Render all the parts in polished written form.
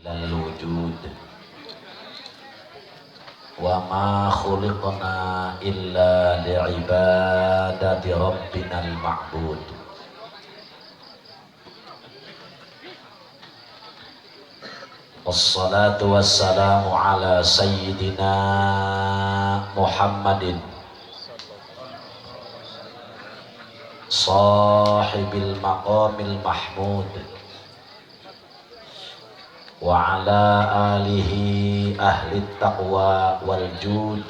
Wujud wa ma khuliqna illa li'ibadati rabbinal ma'bud. Wassalatu wassalamu ala sayyidina Muhammadin sahibil maqamil mahmud wa ala alihi ahli taqwa wal jud.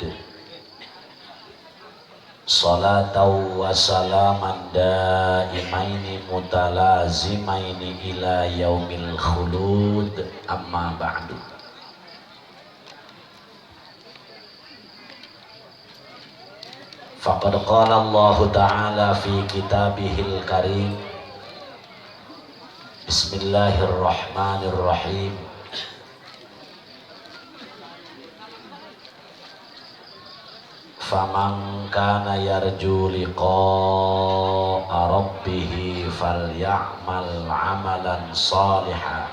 Salatan wa salaman daimaini mutalazimaini ila yaumil khulud. Amma ba'du. Faqad qala Allah ta'ala fi kitabihil karim. Bismillahirrahmanirrahim. Faman kana yarju liqa'a rabbih falyamal 'amalan salihan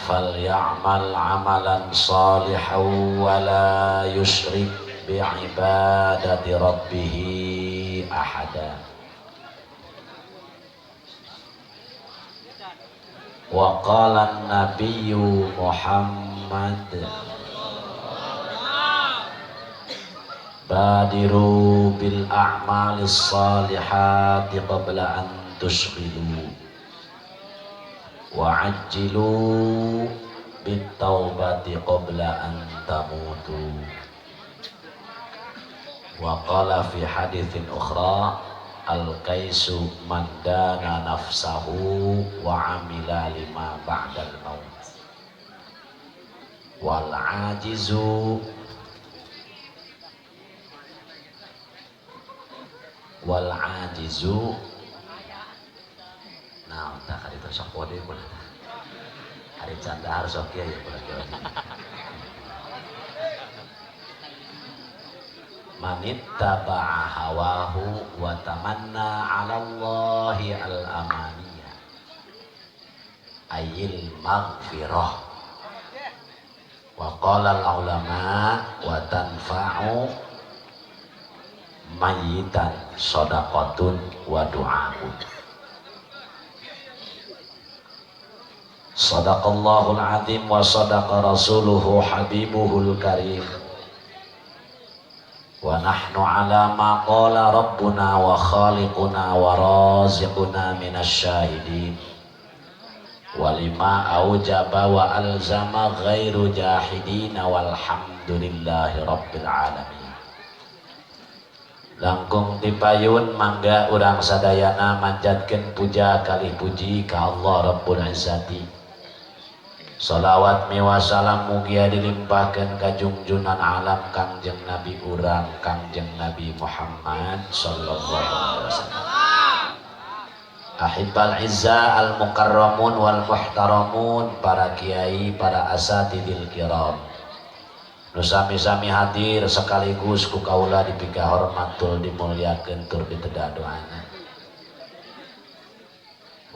falyamal 'amalan salihan wa la yusyrik bi'ibadati rabbih ahada. Wa qala an-nabiyyu Muhammad badiru bil a'malis salihati qabla an tushghilu wa ajjilu bit taubati qabla an tamutu. Wa qala fi haditsin ukhra al kaisu man dana nafsahu wa amila lima ba'dal maut wal ajizu wal ajizu. Nah, tak kali itu sok pode pun. Hari canda harus oke ya pun. Manittaba'a hawahu wa tamanna 'ala Allahi al-amaniyah ayil maghfirah. Wa qala al-ulama wa tanfa'u mayitan shadaqatun wa du'aun. Sadaqallahul azim wa sadaqa rasuluhu habibuhul karim. Wa nahnu ala ma qala rabbuna wa khaliquna wa raziquna minasy syahidin. Wa lima aujaba wa alzama ghairu jahidin walhamdulillahi rabbil alamin. Langkung tipayun mangga urang sadayana manjatkeun puja kalih puji ka Allah Rabbul Izzati. Salawat miwa salam mugia dilimpahkeun ka junjunan alam Kangjeng Nabi urang Kangjeng Nabi Muhammad sallallahu alaihi wasallam. Ahibbal izza al mukarramun wal muhtaramun, para kiai, para asatidil kiram. Nu sami-sami hadir sekaligus ku kaula dipika hormat tur dimuliakeun tur diteda doana.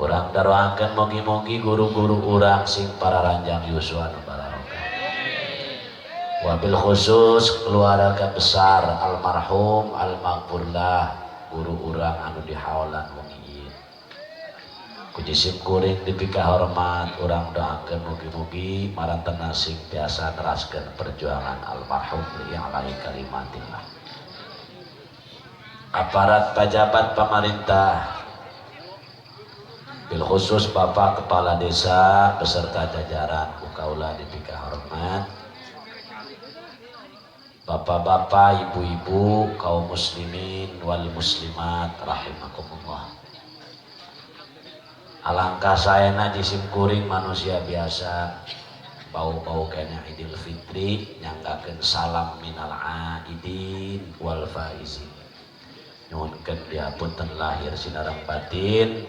Urang daroakeun mugi-mugi guru-guru urang sing para ranjang yuswa nu barokah. Wabil khusus keluarga besar almarhum almaghfurlah guru urang anu dihaolan wengi ieu. Ku jisim kuring dipika hormat urang doakeun mugi-mugi marantena sing tiasa neraskeun perjuangan almarhum li'alai kalimatillah. Aparat pejabat pemerintah bil khusus Bapak Kepala Desa beserta jajaran ku kaula dipika hormat. Bapak-bapak, ibu-ibu, kaum muslimin wal muslimat rahimakumullah. Alangkah saena jisim kuring manusia biasa bau-bau kena Idul Fitri nyanggakeun salam minal aidin wal faizin. Nyuhunkeun dihapunten lahir sinareng batin.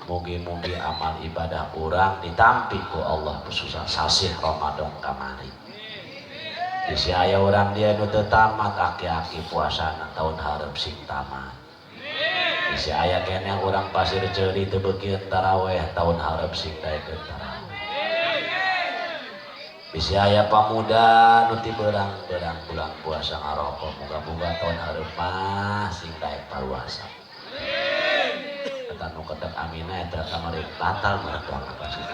Mugi-mugi amal ibadah urang ditampi ku Allah khususnya sasih Ramadan kamari. Bisi aya urang dia nu teu tamat aki-aki puasana tahun hareup sing tamat. Bisi aya keneh urang Pasir Ceuri teu beukieun taraweh tahun hareup sing daekeun taraweh. Bisi aya pamuda nu ti beurang-beurang bulan puasa ngarokok, muga-muga tahun hareup mah sing daek paruasa. Eta nu ketek amina eta kamari batal mah doa apa sih.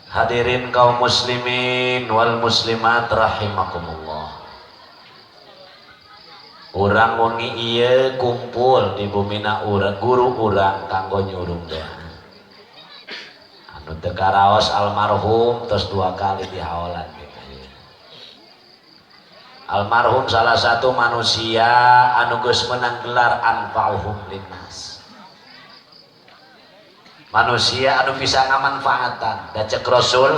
Hadirin kaum muslimin wal muslimat rahimakumullah. Urang wengi ieu kumpul di bumina urang guru urang kanggo nyurung doa. Anu teu karaos almarhum tos 2 kali dihaolan gitu. Almarhum salah satu manusia anu geus meunang gelar anfa'uhum linnas. Manusia anu bisa ngamanfaatan da cek Rasul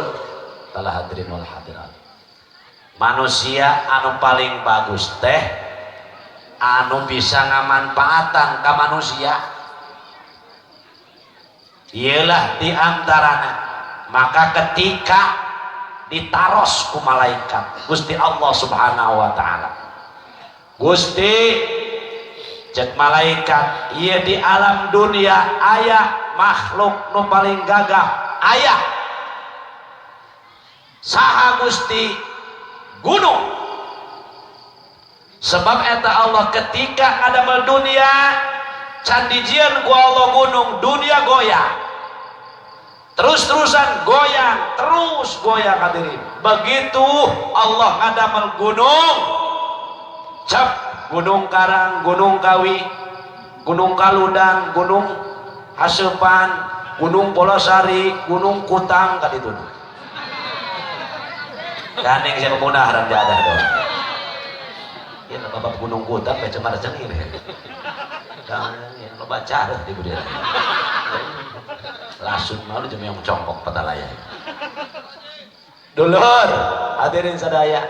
telah hadirin wal hadirat. Manusia anu paling bagus teh anu bisa ngamanfaatan ka manusia. Iyalah diantarana. Maka ketika ditaros ku malaikat Gusti Allah Subhanahu wa taala, Gusti cek malaikat, ieu di alam dunia aya makhluk nu paling gagah, aya saha Gusti? Gunung. Sebab eta Allah ketika ngadamel dunia can dijieun ku Allah gunung, dunia goyang terus-terusan, goyang terus, goyang hadirin. Begitu Allah ngadamel gunung, cap Gunung Karang, Gunung Kawi, Gunung Kaludang, Gunung Hasepan, Gunung Polosari, Gunung Kutang ka ditu. Gandeng siapa punah haram jadah doang. Ya bapak Gunung Kutang bae cemar cengir. Jangan lo baca di budaya. Langsung malu jam yang congkok petalaya. Dulur, hadirin sadaya.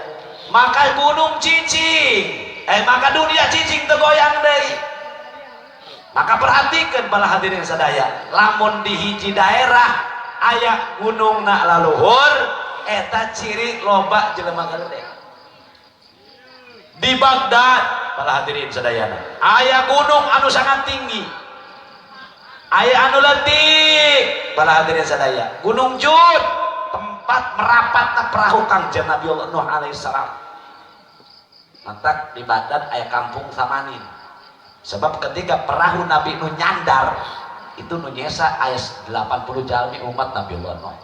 Maka gunung cicing, maka dunia cicing tegoyang deui. Maka perhatikan bala hadirin sadaya, lamun di hiji daerah aya gunung nak laluhur, eta ciri loba jelema gede. Di Baghdad, para hadirin sadayana, aya gunung anu sangat tinggi, aya anu leutik, para hadirin sadaya, Gunung Jud, tempat merapatna perahu Kangjeng Nabi Allah Nuh alaihissalam. Mantak di Baghdad aya kampung Samanin. Sebab ketika perahu Nabi Nuh nyandar, itu nu nyesa aya 80 jalmi umat Nabi Allah Nuh.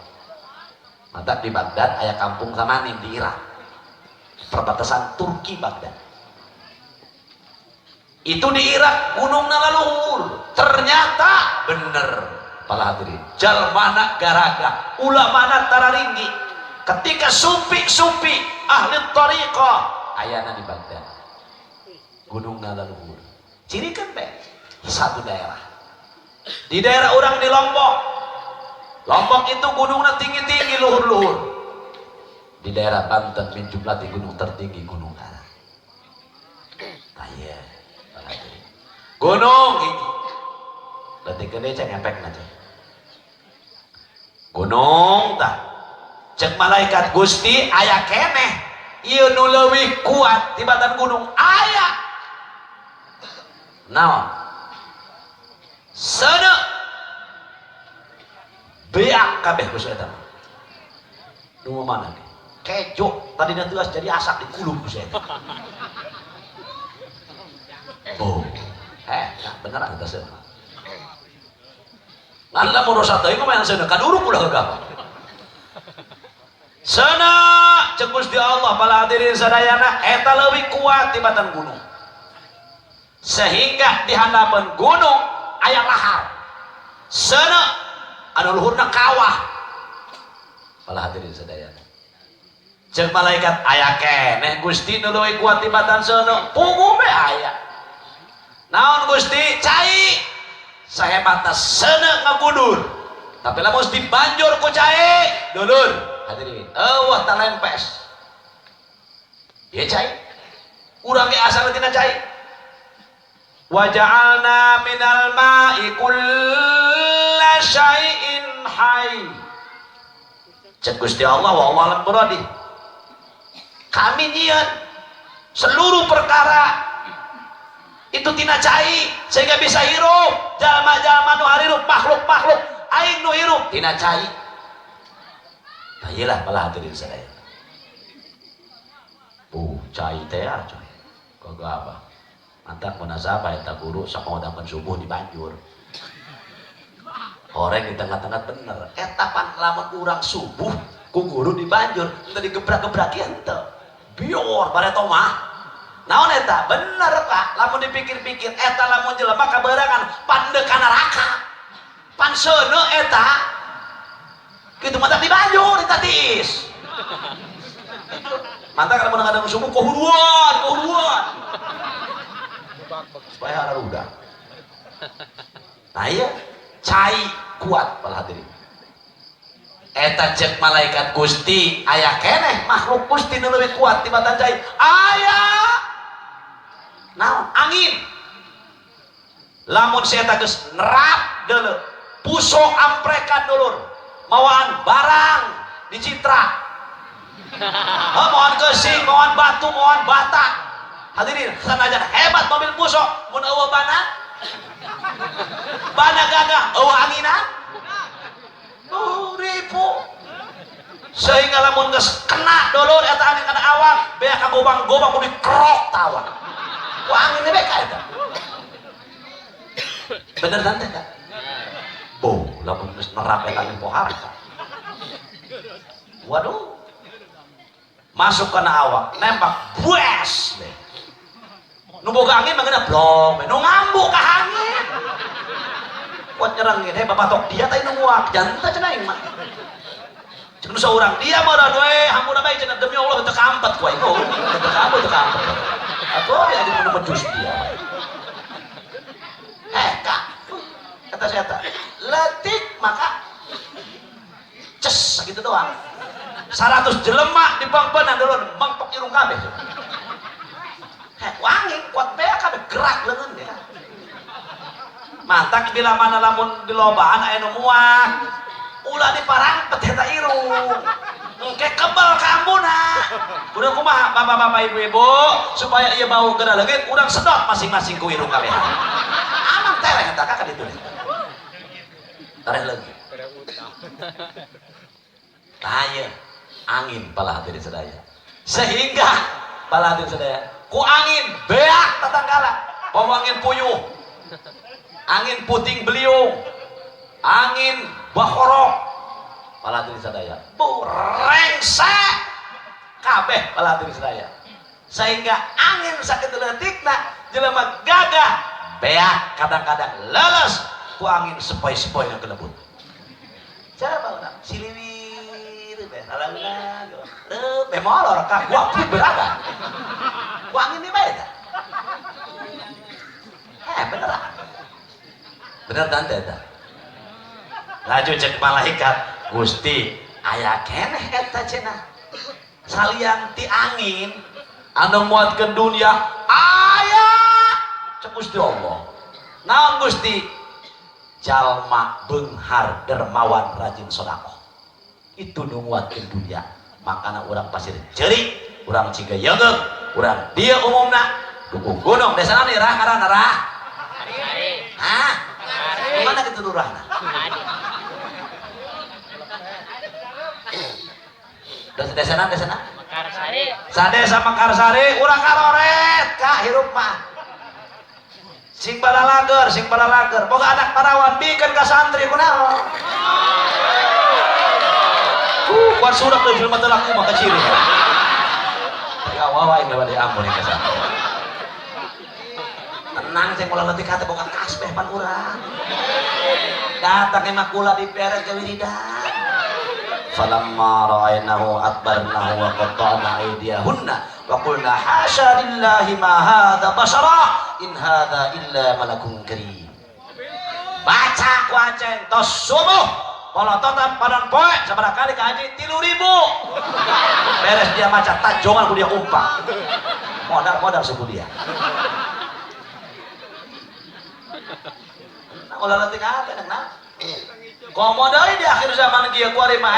Mantak di Baghdad aya kampung Samanin di Irak. Perbatasan Turki Baghdad. Itu di Irak gunungna laluhur. Ternyata bener para hadirin. Jalmana garaga, ulamana tararinggi. Ketika supi-supi ahli tariqah ayana di Baghdad. Gunungna laluhur. Ciri kan be satu daerah. Di daerah orang di Lombok. Lombok itu gunungna tinggi-tinggi luhur-luhur. Di daerah Banten min jumlah di gunung tertinggi Gunung Karang. Taya, gunung hiji. Berarti gede cek ngepek aja. Gunung tah. Cek malaikat Gusti aya keneh. Ieu nu leuwih kuat tibatan gunung aya. Naon? Seuneu. Beak kabeh ku eta mah. Nu mana ge? Kejo tadinya tuas jadi asak dikulum ku eta. Oh, nah, beneran eta seuneu. Ngan lamun rosa teuing mah yang seuneu kaduruk ulah gagah. Seuneu cek Gusti Allah bala hadirin sadayana eta leuwih kuat tibatan gunung. Sehingga di handapeun gunung aya lahar. Seuneu anu luhurna kawah. Bala hadirin sadayana. Cek malaikat aya keneh Gusti nu leuwih kuat tibatan seuneu, puguh be aya. Naon Gusti? Cai. Sahebatna seuneu ngagudur. Tapi lamun dibanjur ku cai, dulur. Hadirin, eueuh talempes. Ieu cai. Urang ge asal tina cai. Wa ja'alna minal ma'i kulla syai'in hayy. Cek Gusti Allah wa alam beradi. Kami nyieun seluruh perkara Itu tina cai sehingga bisa hirup. Jalma-jalma nu hirup, makhluk-makhluk aing nu hirup tina cai. Tah ieu lah malah hadirin sadaya. Cai teh ya coy. Kagak apa. Mantak munasabah eta guru sok ngomongkeun subuh di banjur. Horeng di tengah-tengah bener. Eta pan lamun urang subuh ku guru di banjur teu digebrak-gebrak henteu. Bior bareto mah. Naon eta? Bener Pak, lamun dipikir-pikir eta lamun jelema kaberangan pandeu ka neraka. Pan seuneu eta. Kitu mah di banjur eta tiis. Mantak lamun ngadang subuh kohuruan, kohuruan. Supaya araruda. Nah iya, cai kuat para hadirin. Eta cek malaikat Gusti aya keneh makhluk Gusti nu leuwih kuat tibatan cai. Aya naon? Angin. Lamun si eta geus nerap deuleu, puso amprekan dulur, mawaan barang di citra. Oh, mawaan kesing, mawaan batu, mawaan bata. Hadirin, sanajan hebat mobil puso, mun eueuh bana, bana gagah, eueuh anginan. Oh, ribu. Sehingga lamun geus kena dulur eta angin kana awak, beak ka gobang-gobang kudu dikerok tawa. Ku angin beka eta. Bener tante kak? Bo, lamun geus nerap eta angin pohara. Waduh. Masuk kana awak, nembak, bues deh. Nu boga angin mah geuna blong, nu ngambu ka angin. Kuat nyerangin, hei bapak dia teh nu nguak, janta cenah aing mah. Cek nu saurang dia mah da we, hampura bae cenah demi Allah teu kampet ku aing. Oh, teu kampet, teu kampet. Atuh dia aja nu medus dia. Eh, Kak. Kata saya tak, letik maka ces gitu doang. 100 jelema di pangpenan dulu mangpok irung kabeh. Heh, angin kuat beak kabeh gerak leungeun ya. Mantak bila mana lamun di lobaan aya nu muak, ulah diparangpet eta irung. Engke kebel ka ambuna. Kudu kumaha bapak-bapak ibu-ibu supaya ieu bau geura leungit urang sedot masing-masing ku irung kabeh. Aman tereh eta ka ditu. Tereh leungit. Tah angin pala hadirin sadaya. Sehingga pala hadirin sadaya ku angin beak tatanggala, bawa angin puyuh, angin puting beliung, angin bakorok, pala hadirin sadaya, bu rengsek kabeh pala hadirin sadaya. Sehingga angin sakitu leutikna jelema gagah beak kadang-kadang leles ku angin sepoi-sepoi yang kelebut. Coba urang siliwir be lalaunan be molor ka gua pun berada. Ku angin di bae tah. Eh bener. Bener tante eta. Laju cek malaikat, Gusti aya keneh eta cenah. Salian ti angin anu muatkeun dunia aya cek Gusti Allah. Naon Gusti? Jalma beunghar dermawan rajin sedekah. Itu nu nguatkeun dunia. Makana urang Pasir Ceuri, urang Cigeyeungeung, urang dieu umumna Dukuh Gunung desa naon rah ngaranna rah? Hah? Mana kitu lurahna? Desa naon desa naon? Mekarsari. Sadesa Mekarsari urang karoret ka hirup mah. Sing balalager, sing balalager. Boga anak parawan bikeun ka santri kunaon? Kuat surak deui jelema teu laku mah kaciri. Ya wae aing lewat diampun ka santri. Tenang sing ulah leutik hate boga kasbeh pan urang. Datang emah kula diperet ke wiridan. Falamma ra'aynahu akbarnahu wa qatta'na aydiyahunna wa qulna hasya lillahi ma hadza bashara in hadza illa malakun karim. Baca ku aceng tos subuh polototan padan poe sabaraha kali ka haji 3.000. Beres dia maca tajongan ku dia umpak. Modal-modal suku dia. Nah, ulah leutik hate nah. Komo deui di akhir zaman kieu kuari mah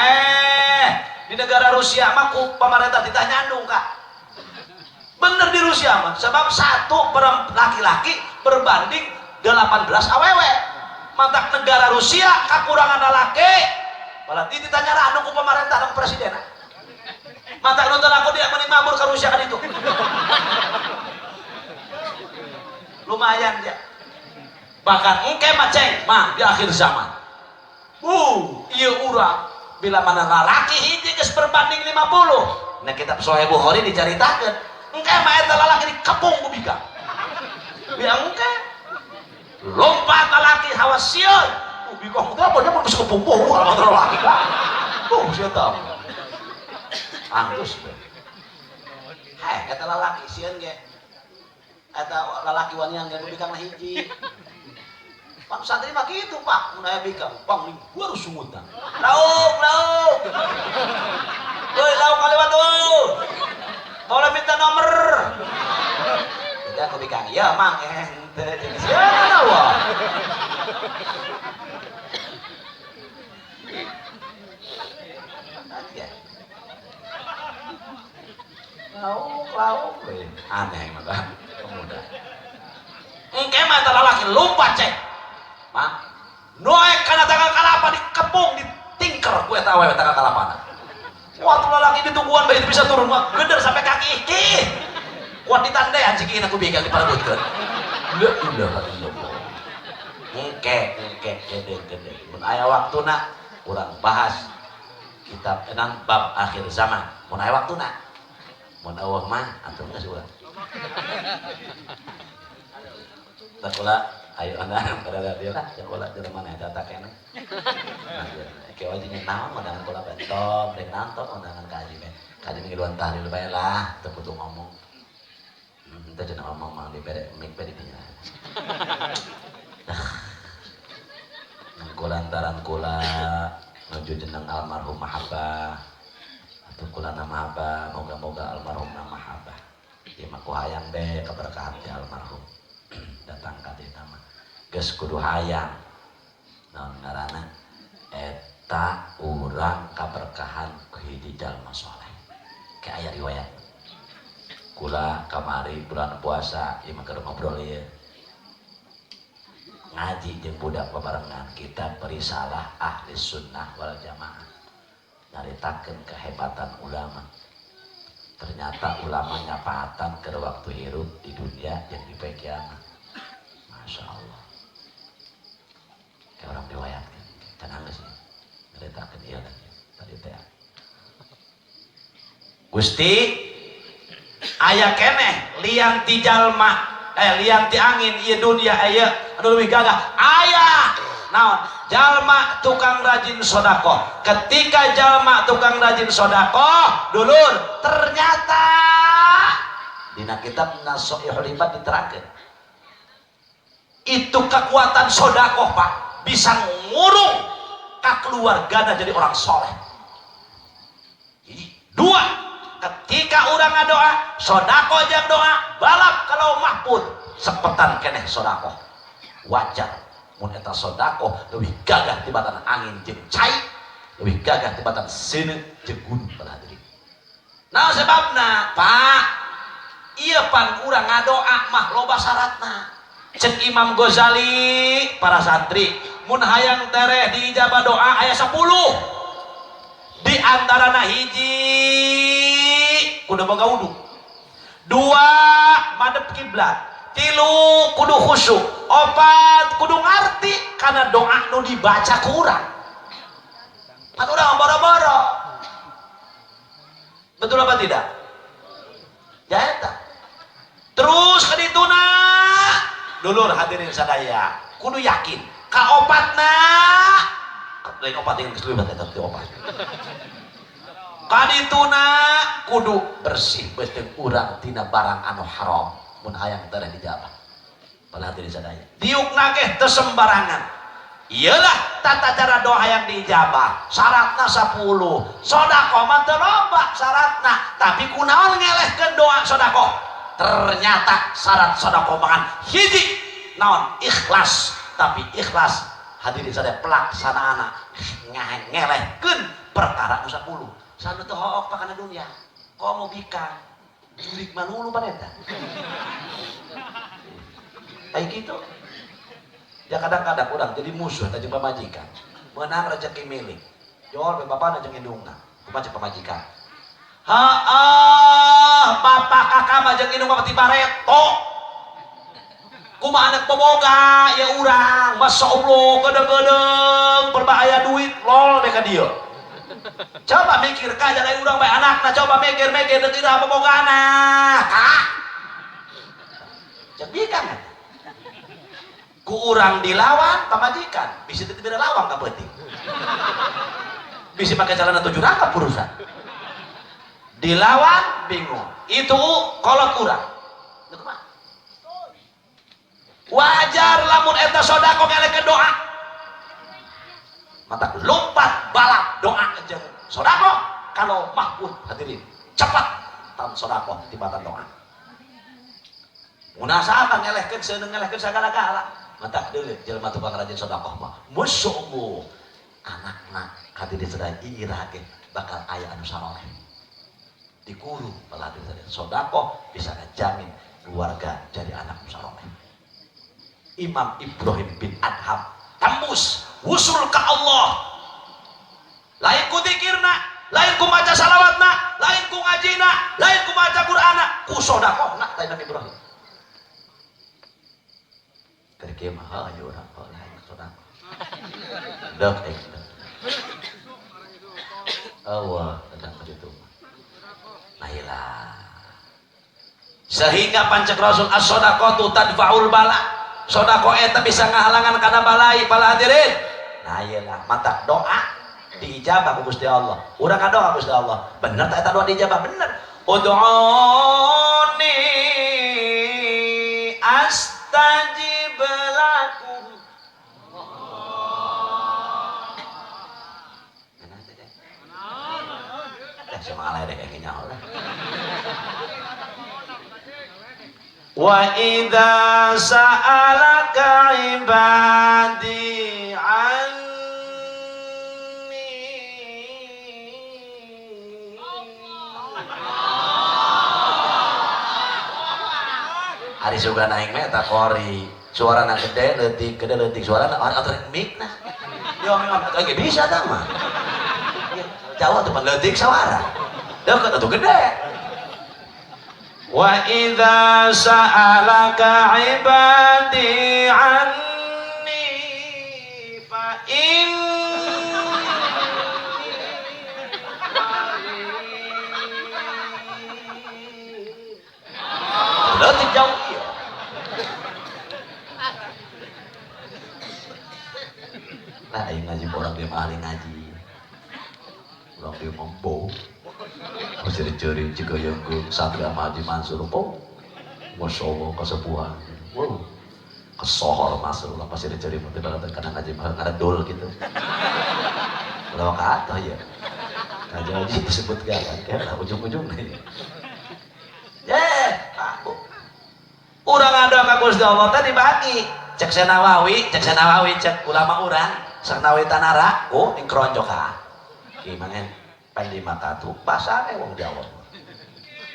di negara Rusia mah ku pemerintah ditah nyandung kak. Bener di Rusia mah sebab satu laki-laki berbanding 18 awewe. Mantak negara Rusia kakurangan lalaki. Berarti ditanya anu ku pemerintah ku presiden. Mantak nonton aku dia mending mabur ke Rusia kan itu. Lumayan dia. Bahkan engke maceng mah di akhir zaman. Ieu urang bila mana lalaki hiji geus berbanding 50. Nah kitab Sahih Bukhari dicaritakeun, engke mah eta lalaki dikepung ku bikang. Ya engke lompat lalaki hawa sieun. Bikang teh apa dia mun geus kepung kalau lalaki kan. Sia tah. Angtus. Heh, eta lalaki sieun ge. Eta lalaki wanian ge bikang hiji. Pak santri mah kitu, Pak. Mun aya bikang, pang baru sungutan. Lauk, lauk. Woi, lauk kaliwat tuh. Boleh minta nomor. Jadi aku bikang, ya mang ente jeung sia wah. Lauk, lauk. Aneh mah pemuda. Engke mah eta lalaki lompat cek. Mang, noek kana tanggal kalapa dikepung, ditingker ku eta awewe tanggal kalapana. Waktu lalaki ditungguan bae bisa turun mah geder sampai kaki. Ih. Kuat ditandean cik aku bikang diparebutkeun. La ilaha illallah. Engke, engke gede-gede. Mun aya waktuna urang bahas kitab enang bab akhir zaman. Mun aya waktuna. Mun eueuh mah antum geus urang. Tak kula ayo anda pada dia lah kula jelema mana eta keneh. Ke wajibnya naon undangan kula bentok, rek naon tok undangan ka haji meh. Ka haji ngiluan tahlil bae lah, teu kudu ngomong. Teu cenah ngomong mah dibere mik bae di dinya. Nang lantaran kula nuju jeneng almarhum mahabbah. Atuh kula na mahabbah, moga-moga almarhum na mahabbah. Ieu mah ku hayang be keberkahan ti almarhum. Datang ka dieu mah geus kudu hayang. Naon ngaranna? Eta urang kaberkahan ku hiji jalma soleh. Ke aya riwayat. Kula kamari bulan puasa ieu mah keur ngobrol ieu. Ngaji jeung budak babarengan kitab Risalah Ahli Sunnah wal Jamaah. Nyaritakeun kehebatan ulama. Ternyata ulama nyapaatan keur waktu hirup di dunia jeung di poe kiamat. Masya Allah. Kayak orang riwayatkeun. Can anggeus ieu. Nyaritakeun ieu lagi tadi teh. Gusti aya keneh lian ti jalma lian ti angin ieu dunia aya anu leuwih gagah aya naon jalma tukang rajin sedekah. Ketika jalma tukang rajin sedekah dulur ternyata dina kitab Nasoihul Ibad diterangkeun itu kekuatan sedekah Pak bisa ngurung ka keluargana jadi orang soleh. Jadi dua, ketika orang ngadoa sedekah jeung doa balap kalau mahfud sepetan keneh sedekah wajar mun eta sedekah leuwih gagah tibatan angin jeung cai, leuwih gagah tibatan seuneu jeung gunung para hadirin. Nah sebabna Pak ieu pan urang ngadoa mah loba syaratna. Cek Imam Ghazali para santri mun hayang tereh diijabah doa aya 10 di antarana hiji kudu boga wudu, dua madep kiblat, tilu kudu khusyuk, opat kudu ngarti karena doa nu dibaca ku urang. Kan urang boro-boro. Betul apa tidak? Ya eta. Terus kadituna dulur hadirin sadaya kudu yakin kaopatna lain opat yang geus leuwih eta teh opat. Kadituna kudu bersih beuteung urang tina barang anu haram mun hayang tereh dijabah. Padahal hadirin sadaya diukna ge teu sembarangan. Iyalah tata cara doa yang diijabah syaratna 10. Sedekah mah teu loba syaratna, tapi kunaon ngelehkeun doa sedekah? Ternyata syarat sedekah mangan hiji naon ikhlas, tapi ikhlas hadirin sadaya pelaksanaanna ngelehkeun perkara nu 10. Sanu teu hook pakana dunia. Komo bikang jurig manulu paneta. Kayak gitu. Ya kadang-kadang urang jadi musuh eta jeung pamajikan. Meunang rezeki milik. Jol bapana jeung indungna. Kumaha cek pamajikan? Haah, bapak kakak mah jeung indung mah ti bareto. Kumaha anak boboga ya urang, Masya Allah, gedeng-gedeng berbahaya duit lol mereka dia. Coba mikir ka jangan urang bae anakna, coba mikir-mikir deuk iraha bobogana. Kak. Jadi kan ku urang dilawan pamajikan, bisa teu beda lawang ka peuting. Bisa pakai celana 7 rangkap urusan. Dilawan bingung. Itu kolot urang. Wajar lamun eta sedekah ngelehkeun doa. Mata lompat balap doa jeung sedekah kalau mahfud hadirin cepat tam sedekah tibatan doa. Munasabah ngelehkeun seuneu ngelehkeun sagala-gala. Mata deuleu jelema tukang rajin sedekah mah. Masyaallah anakna hadirin sadaya iraha ge bakal aya anu saroleh. Dikuru malah hadirin sadaya sedekah bisa ngajamin keluarga jadi anak saroleh. Imam Ibrahim bin Adham tembus wusul ke Allah, lain ku dikirna, lain ku maca salawatna, lain ku ngajina, lain ku maca Qur'ana, ku sodakohna ta Imam Ibrahim. Keur kieu mah heuh urang lain sodakoh. Dek eh. Allah tentang kitu mah. Nah ilah. Sehingga pancek Rasul as-sadaqatu tadfa'ul bala. Sodako eta bisa ngahalangan kana balai para hadirin. Nah iyalah mata doa diijabah ku Gusti Allah. Urang ngadoa Gusti Allah. Bener tak eta doa diijabah? Bener. Ud'uni astajib lakum. Eh sama alay deh kayaknya nyaho lah. Wa idza sa'alaka ibadi anni. Ari sugan aing mah eta kori, suarana gede leutik suarana atuh mic nah. Yo memang atuh ge bisa tah mah. Jauh atuh pan leutik sawara. Deukeut atuh gede. Wa idza sa'alaka ibadi anni fa inni leutik jauh ieu. Nah, aing ngaji orang dia mah ahli ngaji. Orang dia mampu. Ceri-ceri jika yang ke santri sama Haji Mansur, oh, Masya Allah kesepuhan, wow, kesohor masuk lah pasti ceri mati barang kadang ngaji mah ngaredul gitu, kalau kata ya, ngaji ngaji disebut gak kan, lah ujung-ujung nih, aku, urang ada ka Gusti Allah tadi dibagi, cek Senawawi, cek ulama urang, Senawawi Tanara, oh, ning keronjok ah, gimana? Pan lima katu pasare wong Jawa.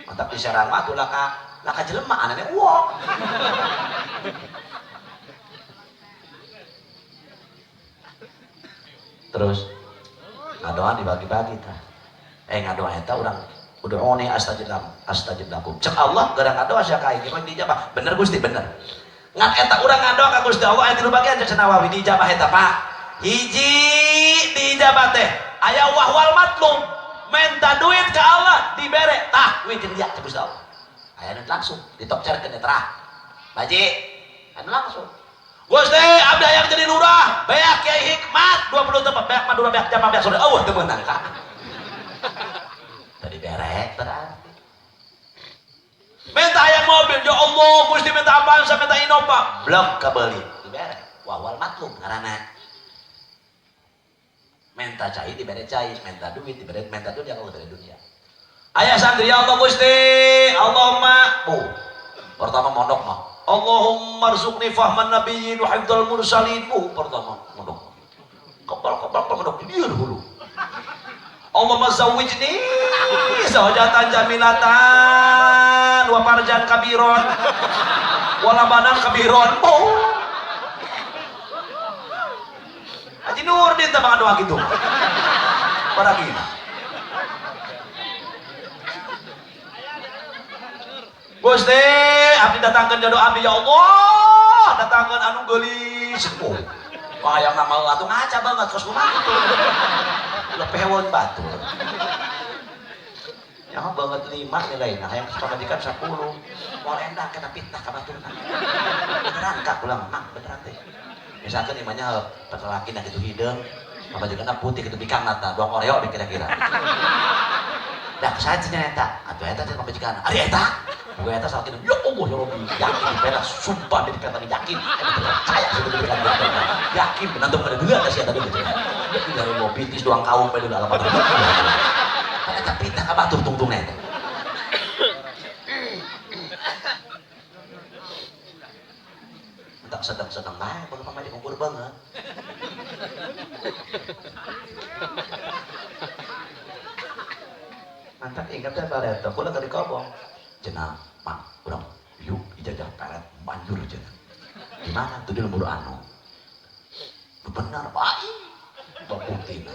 Mantap diserang mah tuh laka jelema anane uang. Terus ngadoa dibagi-bagi tah. Ngadoa eta urang ud'uni astajib lakum. Cek Allah gara ngadoa sia ka aing mah dijabah. Bener Gusti bener. Ngan eta urang ngadoa ka Gusti Allah aya tilu bagian cek Nawawi dijabah eta Pak. Hiji dijabah teh aya wahwal matlum, minta duit ke Allah dibere tah duit jeung dia cek Gusti Allah. Aya nu langsung ditokcerkeun eta baji anu langsung. Gusti abdi hayang jadi lurah, beak Kiai Hikmat 20 tempat, beak Madura, beak Jawa, beak Sunda, eueuh teu meunang ka. Tadi berek berarti. Minta hayang mobil, ya Allah Gusti minta Avanza, minta Innova, blok kabeuli, dibere. Wahwal matlum ngaranna. Minta cai dibere cai, minta duit dibere, minta dunia kalau dibere dunia. Ayah santri ya Allah Gusti, Allahumma bu. Pertama mondok mah. Allahumma rzuqni fahman nabiyyin wa hifdzal mursalin. Bu pertama mondok. Kepal mondok di dieu hulu. Allahumma zawwijni zawjatan jamilatan wa farjan kabiron. Wala banan kabiron. Oh. Haji Nurdin teh mangan doa kitu. Paragina. Gusti, abdi datangkeun jodoh abdi ya Allah, datangkeun anu geulis. Oh. Hayang nama atuh ngaca banget kos kumaha kitu. Lepehweun batur. Ya banget 5 nilainya, hayang pamajikan 10. Moal endah kena fitnah ka baturna. Beneran kak kula mah, beneran teh. Misalkan imahnya laki na kitu hideung, pamajikanna putih kitu bikangna tah, doang Oreo kira-kira. Dah saha cenah eta? Atuh eta teh pamajikan. Ari eta? Bukan eta salah ya Allah ya Rabbi, yakin dipeta, sumpah di peta yakin, percaya yakin, nanti bukan dulu ada sih ada dulu. Yakin dari mau pitis doang kaum dulu alamat. Kan eta fitnah ka batur tungtungna eta. Tak sedang-sedang bae kalau pamajikan ukur banget. Mantap ingat teh bareto, kula tadi kobong. Cenah mak urang yuk ijazah pelet manjur cenah. Di mana tuh di lembur anu? Benar pak, buktina.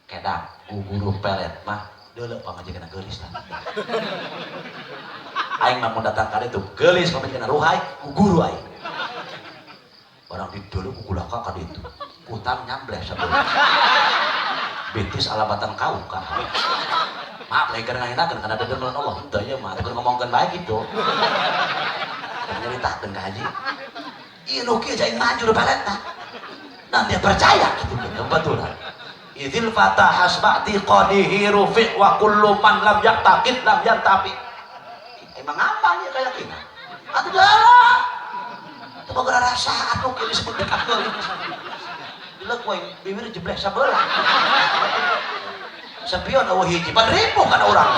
Kedah guru pelet mah deuleu pamajikan geulis tah. Aing mah mun datang ka ditu geulis pamajikan ruhai ku guru aing. Orang di deuleu ku kulaka ka ditu. Kutang nyambleh sabeula. Betis alabatan kau kah. Maaf lagi karena ngahinakeun karena dedemelan Allah henteu ieu mah keur ngomongkeun bae kitu. Nyeritakeun ka haji. Ieu nu kieu aing manjur baletna. Nah dia percaya kitu kebetulan. Idzil fata hasbati qadihi rufi wa kullu man lam yaqtaqid lam yantafi. Emang apa ieu kayakinan? Atuh dah. Teu boga rasa atuh kieu disebut bikak geulis. Dilek we bibir jebleh sabelah. Sepion eueuh hiji pan ribu kana urang.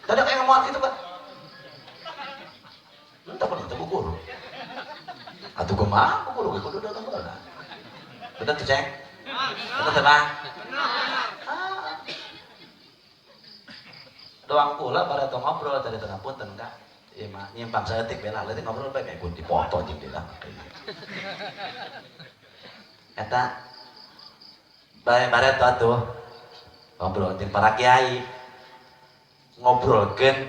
Tadi kayak ngomong gitu kan. Entah pernah teu guru. Atuh kumaha guru ge kudu datang heula. Bener teu, Ceng? Bener teu, Bang? Doang kula pada tong ngobrol tadi tengah punten kak. Ieu mah nyimpang saeutik bela leutik ngobrol bae meh dipoto jeung dia. Eta bae bareto atuh ngobrol jeung para kiai. Ngobrolkeun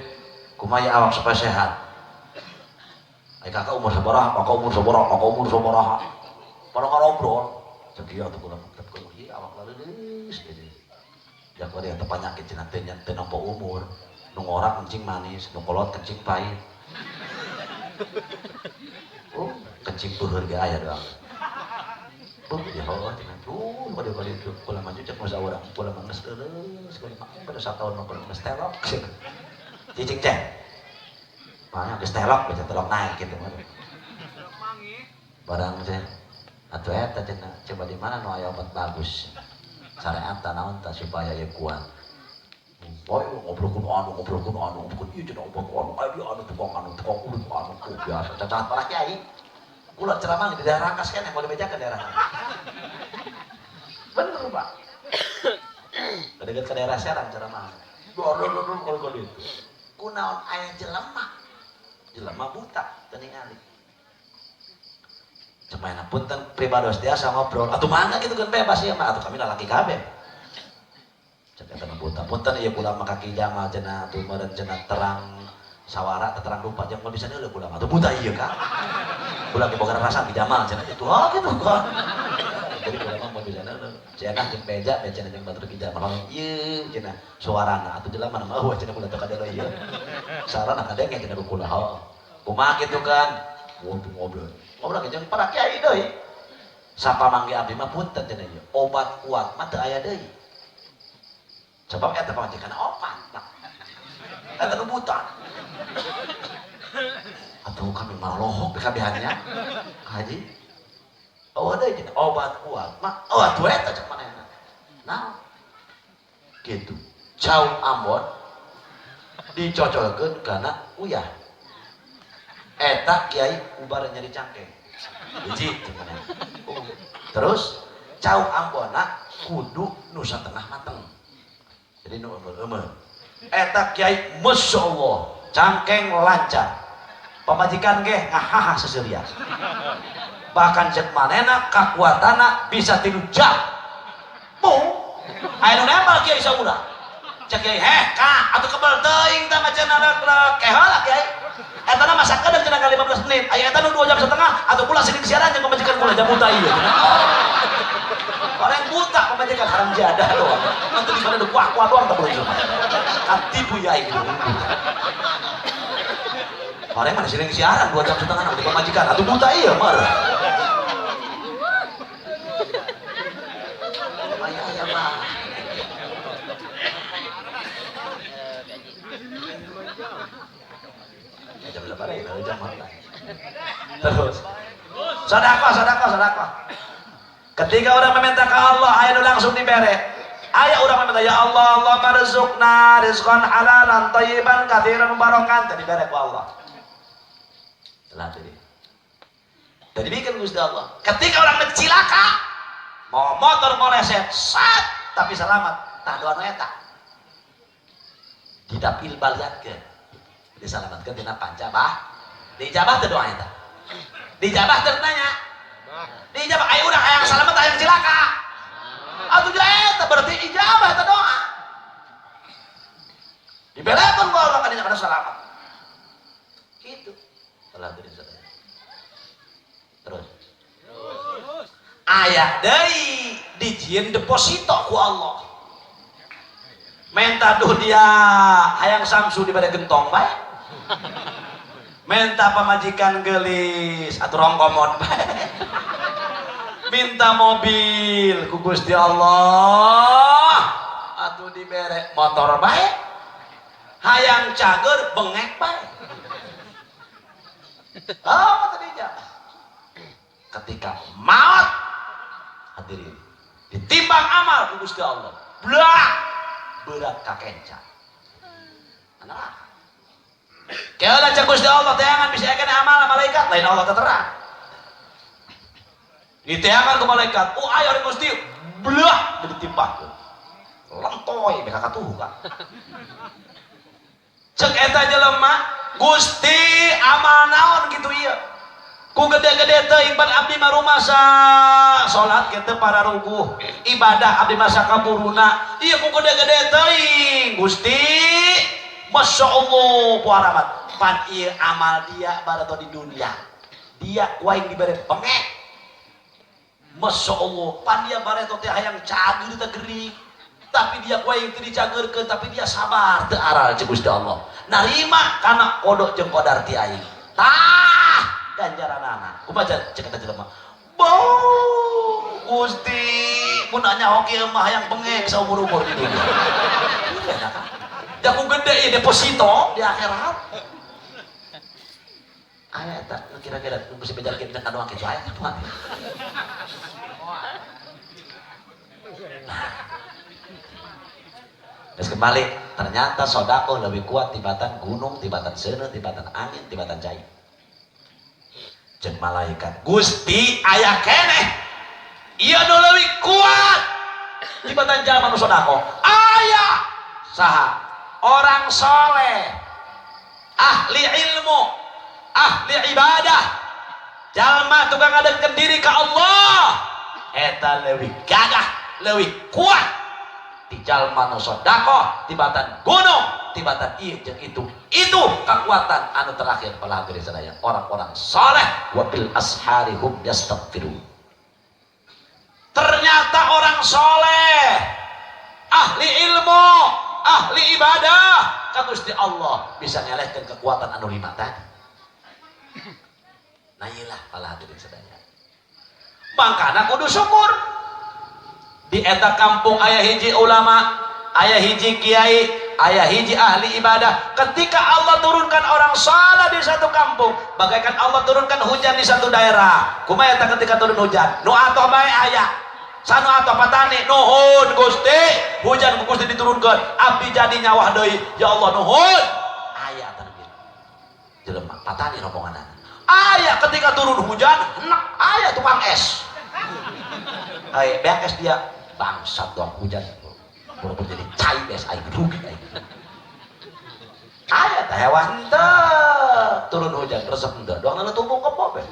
kumaha awak supaya sehat. Ai kakak umur sabaraha, kakak umur sabaraha, kakak umur sabaraha. Pada ngobrol, cek ieu atuh kula tetep kudu ieu awak leuleus jadi. Jak dia teu panyakit cenah teh teu nampa umur. Nu ngorak kencing manis, nu kolot kencing pahit. Oh, kencing peuheur ge aya doang. Beuh ya heuh cenah. Kade itu kula maju cek masa urang, kula mah geus leuleus, kula mah pada sataun mah kula geus telok. Cicing ceng. Makanya geus telok, bisa telok naik gitu. Barang teh atuh eta cenah coba di mana nu aya obat bagus. Syariat naon tah supaya ieu kuat. Boy ngobrolkeun anu, ngobrolkeun anu, ngobrolkeun ieu cenah obat anu, aya dia anu tukang ulut anu biasa cacat para kiai. Kula ceramah di daerah Rangkas keneh moal dibejakeun daerah. Bener, Pak. Dekat ke daerah Serang ceramah. Dor kalau itu. Kunaon aya jelema. Jelema buta teu ningali. Cemaina punten pribados tiasa ngobrol. Atuh mangga kitu kan bebas ieu mah atuh kami lalaki kabeh. Cek eta buta. Punten ieu kula mah kaki jamal cenah atuh meureun cenah terang sawara terang rupa jeung bisa deuleu kula mah. Atuh buta ieu ka. Kula ge boga rasa ki jamal cenah itu. Oh kitu kan. Jadi kula mah moal bisa deuleu. Cenah jeung beja, cenah jeung batur ki jamal. Ieu cenah suarana atuh jelema mah eueuh cenah kula teu kadeuleu ieu. Sarana kadenge cenah kula. Heuh. Kumaha kitu kan? Waduh ngobrol. Ngobrol jeung para kiai deui. Sapa mangge abdi mah punten cenah ieu. Obat kuat mah teu aya deui. Sebab eta pamajikan opat. Eta nu buta. Atuh kami malohok dikabehannya. Haji. Oh deui cenah obat kuat mah. Oh atuh eta cek manehna. Nah. Kitu. Cau Ambon dicocolkeun kana uyah. Eta kiai ubar nyeri cangkeng. Hiji cenah. Terus cau Ambonna kudu nu satengah mateng. Jadi nu eumeur-eumeur. Eta kiai Masya Allah cangkeng lancar, pamajikan ge ngahaha seserian, bahkan cek manena kakuatana bisa 3 jam. Bu aya nu nempel kiai saurang, cek kiai heh ka atuh kebel teuing tah macan rek keheula kiai. Eta na masa kadang cenah 15 menit, aya eta nu 2 jam setengah atuh kula sering siaran jeung pamajikan kula jam buta ieu. Orang buta pamajikan haram jadah doang. Nanti di mana kuah-kuah doang tak boleh cuma. Kan tipu ya gitu. Orang mana sering siaran 2 jam setengah nanti pamajikan atau buta iya marah. Ayah ayah mah. Jam berapa ya? Jam mana? Terus. Sedekah, sedekah, sedekah. Ketika orang meminta ke Allah, ayat langsung diberi. Ayat orang meminta, ya Allah, Allah marzuqna rizqan halalan thayyiban katsiran mubarakan, tadi diberi ku Allah. Telah tadi. Tadi bikin Gusti Allah. Ketika orang cilaka, mau motor moleset, sat, tapi selamat. Tah doa nu eta. Didapil baliatkeun. Diselamatkeun tina panca bah. Dijabah teu doa eta. Dijabah teu tanya. Dijabah ayo urang hayang selamat hayang cilaka. Atuh eta berarti ijabah eta doa. Dibelekeun ku Allah kadinya kana selamat. Gitu. Telah tadi sadaya. Terus. Aya deui dijieun deposito ku Allah. Menta dunia hayang samsu dibere gentong bae. Menta pamajikan geulis atuh rongkomon bae. Minta mobil ku Gusti Allah atuh dibere motor bae. Hayang cager bengek bae. Oh tadi jawab. Ketika maut hadirin ditimbang amal ku Gusti Allah, blak berat kakenca. Anak. Keula cek Gusti Allah teangan bisa kena amal malaikat lain Allah terang. Diteangan ke malaikat, oh ayo Gusti, blak ditimbang. Lentoy beka katuhu ka. Cek eta jelema, Gusti amal naon gitu ieu. Ku gede-gede teuing pan abdi mah rumasa salat kieu para ruguh, ibadah abdi mah sakaburuna. Ieu ku gede-gede teuing Gusti. Masya Allah puaramat pan ieu amal dia barato di dunia. Dia ku aing dibere bengek. Masya Allah pan dia bareto teh hayang cager teh gering. Tapi dia ku aing teu dicageurkeun, tapi dia sabar teu aral ceuk Gusti Allah. Narima kana kodok jeung kodar ti aing. Tah ganjaranana. Kumaha cek eta jelema? Bau Gusti mun nanya hoki mah hayang bengek saumur-umur di dunia. Jaku gede ya deposito di akhirat. Aya eta nu kira-kira nu bisi bejalkeun dina doa kitu aya teh. Terus kembali, ternyata sedekah lebih kuat tibatan gunung, tibatan seuneu, tibatan angin, tibatan cai. Jeung malaikat, Gusti aya keneh. Ieu nu leuwih kuat tibatan jalma nu sedekah. Aya saha? Orang soleh, ahli ilmu, ahli ibadah, jalma tukang ngadegkeun diri ka Allah, eta leuwih gagah, leuwih kuat ti jalma nu sedekah tibatan gunung, tibatan ieu jeung itu. Itu kekuatan anu terakhir para hadirin sadaya, orang-orang soleh wa bil ashari hum yastaghfirun. Ternyata orang soleh, ahli ilmu, ahli ibadah, ka Gusti Allah bisa ngelehkeun kekuatan anu lima tadi. Nah iyalah para hadirin sadaya. Mangkana kudu syukur. Di eta kampung aya hiji ulama, aya hiji kiai, aya hiji ahli ibadah. Ketika Allah turunkan orang saleh di satu kampung, bagaikan Allah turunkan hujan di satu daerah. Kumaha eta ketika turun hujan? Nu atoh bae aya. Sanu atoh patani, nuhun Gusti, hujan ku Gusti diturunkeun, abdi jadi nyawah deui. Ya Allah nuhun. Aya tadi. Jelema patani rombonganana. Aya ketika turun hujan, enak aya tukang es. Ai beak es dia bangsat dong hujan. Boro-boro jadi cai es aing rugi aing. Tah hewan teu turun hujan resep henteu. Doang na tumbung kebo be.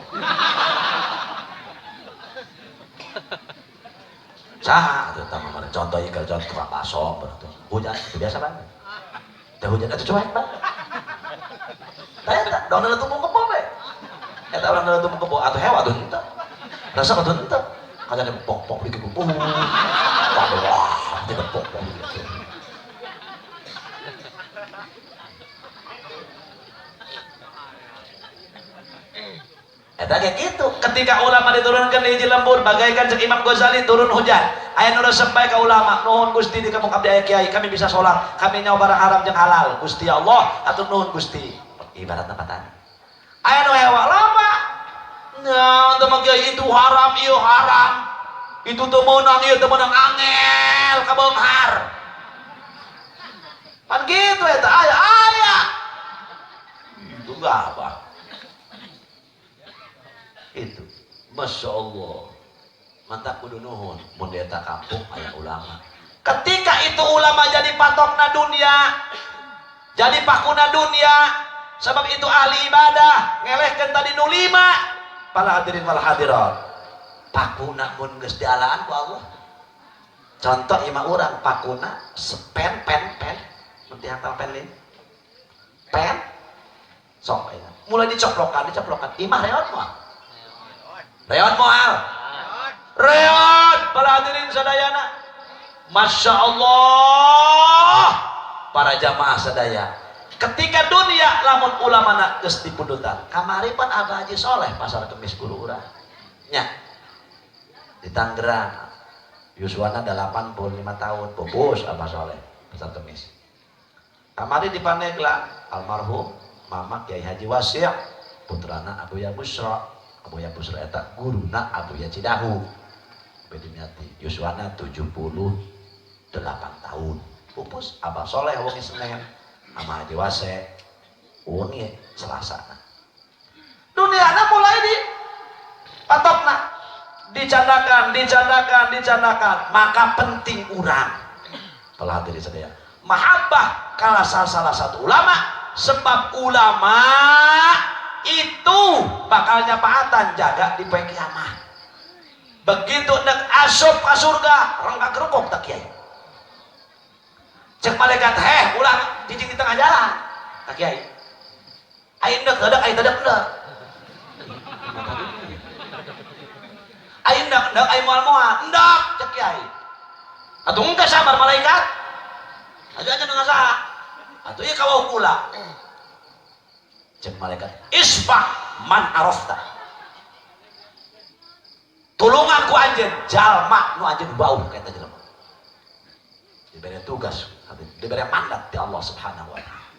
Saha atuh tah mah contoh ieu contoh tukang bakso berarti. Hujan itu biasa banget. Teh hujan atuh cuek banget. Tah eta doang na tumbung kebo be. Eta urang na tumbung kebo atuh hewa atuh henteu. Resep atuh henteu. Kacanya pok-pok dikit pok. Wah, tidak pok-pok gitu. Eta kayak gitu. Ketika ulama diturunkan di hiji lembur, bagaikan cek Imam Ghazali turun hujan. Aya nu resep bae ka ulama, nuhun Gusti di kampung abdi aya kiai, kami bisa sholat, kami nyawa barang haram jeung halal. Gusti Allah, atur nuhun Gusti. Ibaratna patani. Aya nu hewa lama. Nah, teu mah kiai itu haram, ieu haram. Itu teu meunang, ieu teu meunang, angel kabeunghar. Pan gitu eta aya aya. Itu apa? Itu Masya Allah mantap kudu nuhun mun di eta kampung aya ulama. Ketika itu ulama jadi patokna dunia, jadi pakuna dunia, sebab itu ahli ibadah ngelehkeun tadi nu lima. Para hadirin wal hadirat, pakuna mun geus dialaan ku Allah. Contoh imah urang pakuna pen pen pen mun tihang pen lin pen sok ayeuna mulai dicoplokan dicoplokan imah reot moal. Reot moal. Reot para hadirin sadayana. Masya Allah para jamaah sadaya. Ketika dunia lamun ulamana geus dipundutan. Kamari pan Abah Haji Soleh pasar Kemis guru urang. Nya. Di Tangerang. Yuswana 85 tahun, bobos Abah Soleh pasar Kemis. Kamari di Pandeglang almarhum Mama Kiai Haji Wasi' putrana Abuya Busra. Abuya Busra eta guruna Abuya Cidahu. Bedimiati Yuswana 78 tahun. Pupus Abah Soleh wengi Senin, sama Haji Wase wengi Selasa. Duniana mulai di patokna, dicandakan, dicandakan, dicandakan. Maka penting urang. Telah hadirin sadaya. Mahabbah kala salah satu ulama, sebab ulama itu bakal nyapaatan jaga di poe kiamat. Begitu nek asup ka surga, rengkak rukuk tak kiai. Cek malaikat, heh, ulah cicing di tengah jalan. Tak kiai. Aing nek heudeuk, aing teu deuk. Aing nek deuk, aing moal-moal. Endok cek kiai. Atuh engke sabar malaikat. Aja aja nu ngasaha. Atuh ieu kawauh kula. Cek malaikat, isfah man arafta. Tulungan ku anjeun jalma nu anjeun bau ka eta jelema. Diberi tugas, diberi mandat di Allah Subhanahu wa taala.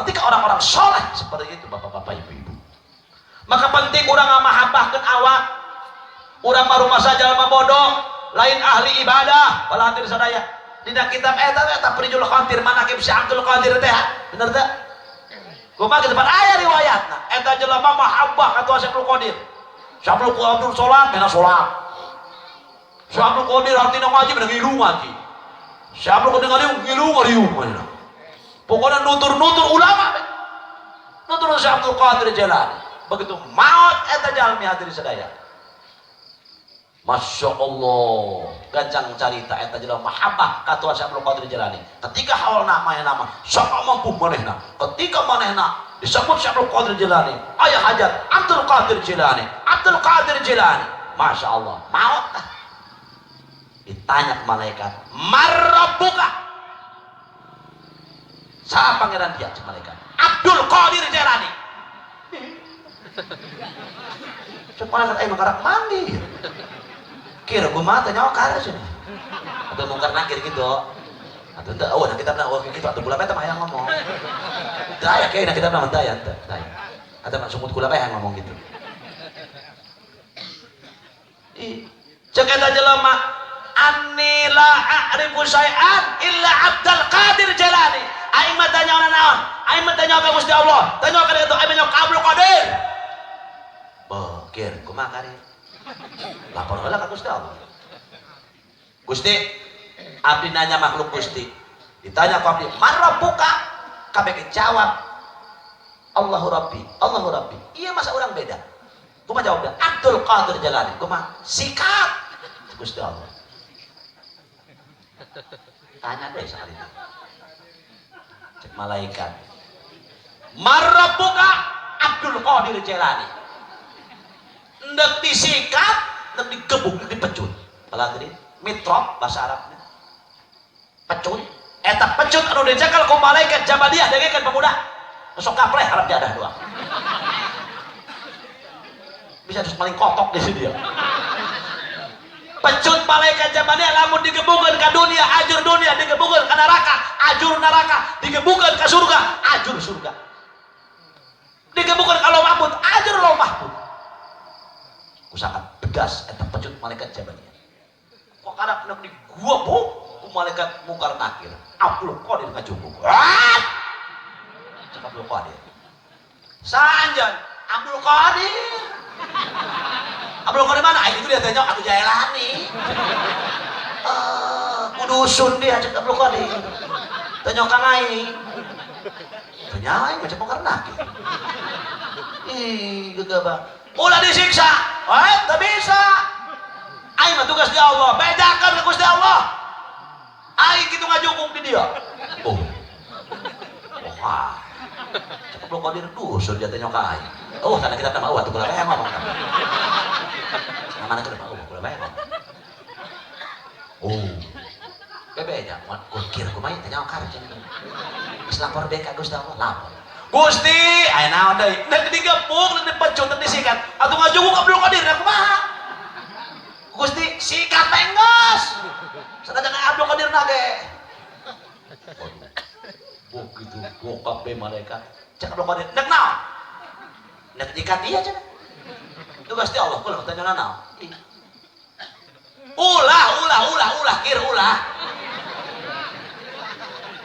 Ketika orang-orang soleh seperti itu bapak-bapak ibu-ibu, maka penting urang ngamahabbahkeun awak. Urang mah rumasa jalma bodoh, lain ahli ibadah, bala hadir sadaya. Dina kitab eta eta Prijul Khatir manaqib Syekh Abdul Qadir teh, bener teh? Kumaha kitu pan aya riwayatna. Eta jelema mahabbah ka Tuhan Syekh Abdul Qadir. Syekh Abdul Qadir salat, mena salat. Syekh Abdul Qadir artina ngaji, mena ngilu ngaji. Syekh Abdul Qadir ngariung, ngilu ngariung manehna. Pokona nutur-nutur ulama be. Nutur Syekh Abdul Qadir Jailani. Begitu maot eta jalmi hadirin sadaya. Masya Allah, gancang carita eta jelema mahabbah ka Tuhan Syekh Abdul Qadir Jailani. Ketika haulna manehna mah sok mampu manehna. Ketika manehna disebut Syekh Abdul Qadir Jailani, aya hajat Abdul Qadir Jailani, Abdul Qadir Jailani. Masya Allah, maot tah. Ditanya ke malaikat, "Marabbuka?" Saha pangeran dia cek malaikat? Abdul Qadir Jailani. Cek malaikat aing mah mandi. Kira kumaha teh nyawa kare cenah. Atau mungkar nakir gitu. Atau henteu, oh nah kitabna oh kitu atuh kula bae teh mah hayang ngomong. Teu aya kieu na kitabna mah teu aya henteu, teu aya. Atau mah sumut kula bae hayang ngomong gitu. Ih, cek eta jelema anni la a'rifu syai'an illa Abdul Qadir Jailani. Aing mah tanya naon? Aing mah tanya ka Gusti Allah. Tanya ka ditu aing mah ka Abdul Qadir. Bokir kumaha kare? Lapor heula ka Gusti Allah. Gusti, abdi nanya makhluk Gusti. Ditanya ku abdi, "Man rabbuka?" Kabeh jawab Allahu Rabbi, Allahu Rabbi. Iya masa orang beda. Kumaha jawabnya? Abdul Qadir Jailani. Kumaha? Sikat. Gusti Allah. Tanya deh sekali itu. Cek malaikat. Marabbuka Abdul Qadir Jailani. Ndek disikat, ndek digebuk, ndek dipecut. Apalagi mitrok bahasa Arabnya. Pecut. Eta pecut anu dicekal ku malaikat Jabaliyah dengekeun pemuda. Sok kapleh harap jadah doa. Bisa terus paling kotok di sini dia. Pecut malaikat Jabaliyah lamun digebukeun ka dunia, ajur dunia, digebukeun ka neraka, ajur neraka, digebukeun ka surga, ajur surga. Digebukeun ka Lauh Mahfud, ajur Lauh Mahfud. Ku sangat pedas eta pecut malaikat Jabaliyah. Kok karak nek di gua bu, ku malaikat mungkar nakir. Abdul Qadir ngajungkuk. Ah! Cek Abdul Qadir. Saanjan Abdul Qadir. Abdul Qadir mana? Aing itu dia tanya atuh Jailani. Kudusun dia cek Abdul Qadir. Tanya kang aing. Tanya aing macam mungkar nakir. Ih, gegabah. Ulah disiksa. Eh, teu bisa. Aing mah tugas di Allah. Bejakeun ka Gusti Allah. Aing kitu ngajungkung di dia. Oh. Wah. Cek Abdul Qadir dusun dia tanya ka aing. Oh, tanah kita nama atuh kula bae ngomong. Mana kita mau kula bae ngomong. Oh. Bebeja, kukir kumaha tanya ka cenah. Geus lapor deui ka Gusti Allah, lapor. Gusti, aya naon deui? Deuk digepuk, deuk dipecut, deuk disikat. Atuh ngajungkung Abdul Qadir, kumaha? Gusti, sikat bae geus. Sanajan Abdul Qadir na ge. Waduh. Begitu bokap be malaikat. Cek Abdul Qadir, deuk naon? Deuk nyikat ieu cenah. Itu Gusti Allah, kula tanya naon? Ulah, ulah, ulah, ulah, kir ulah.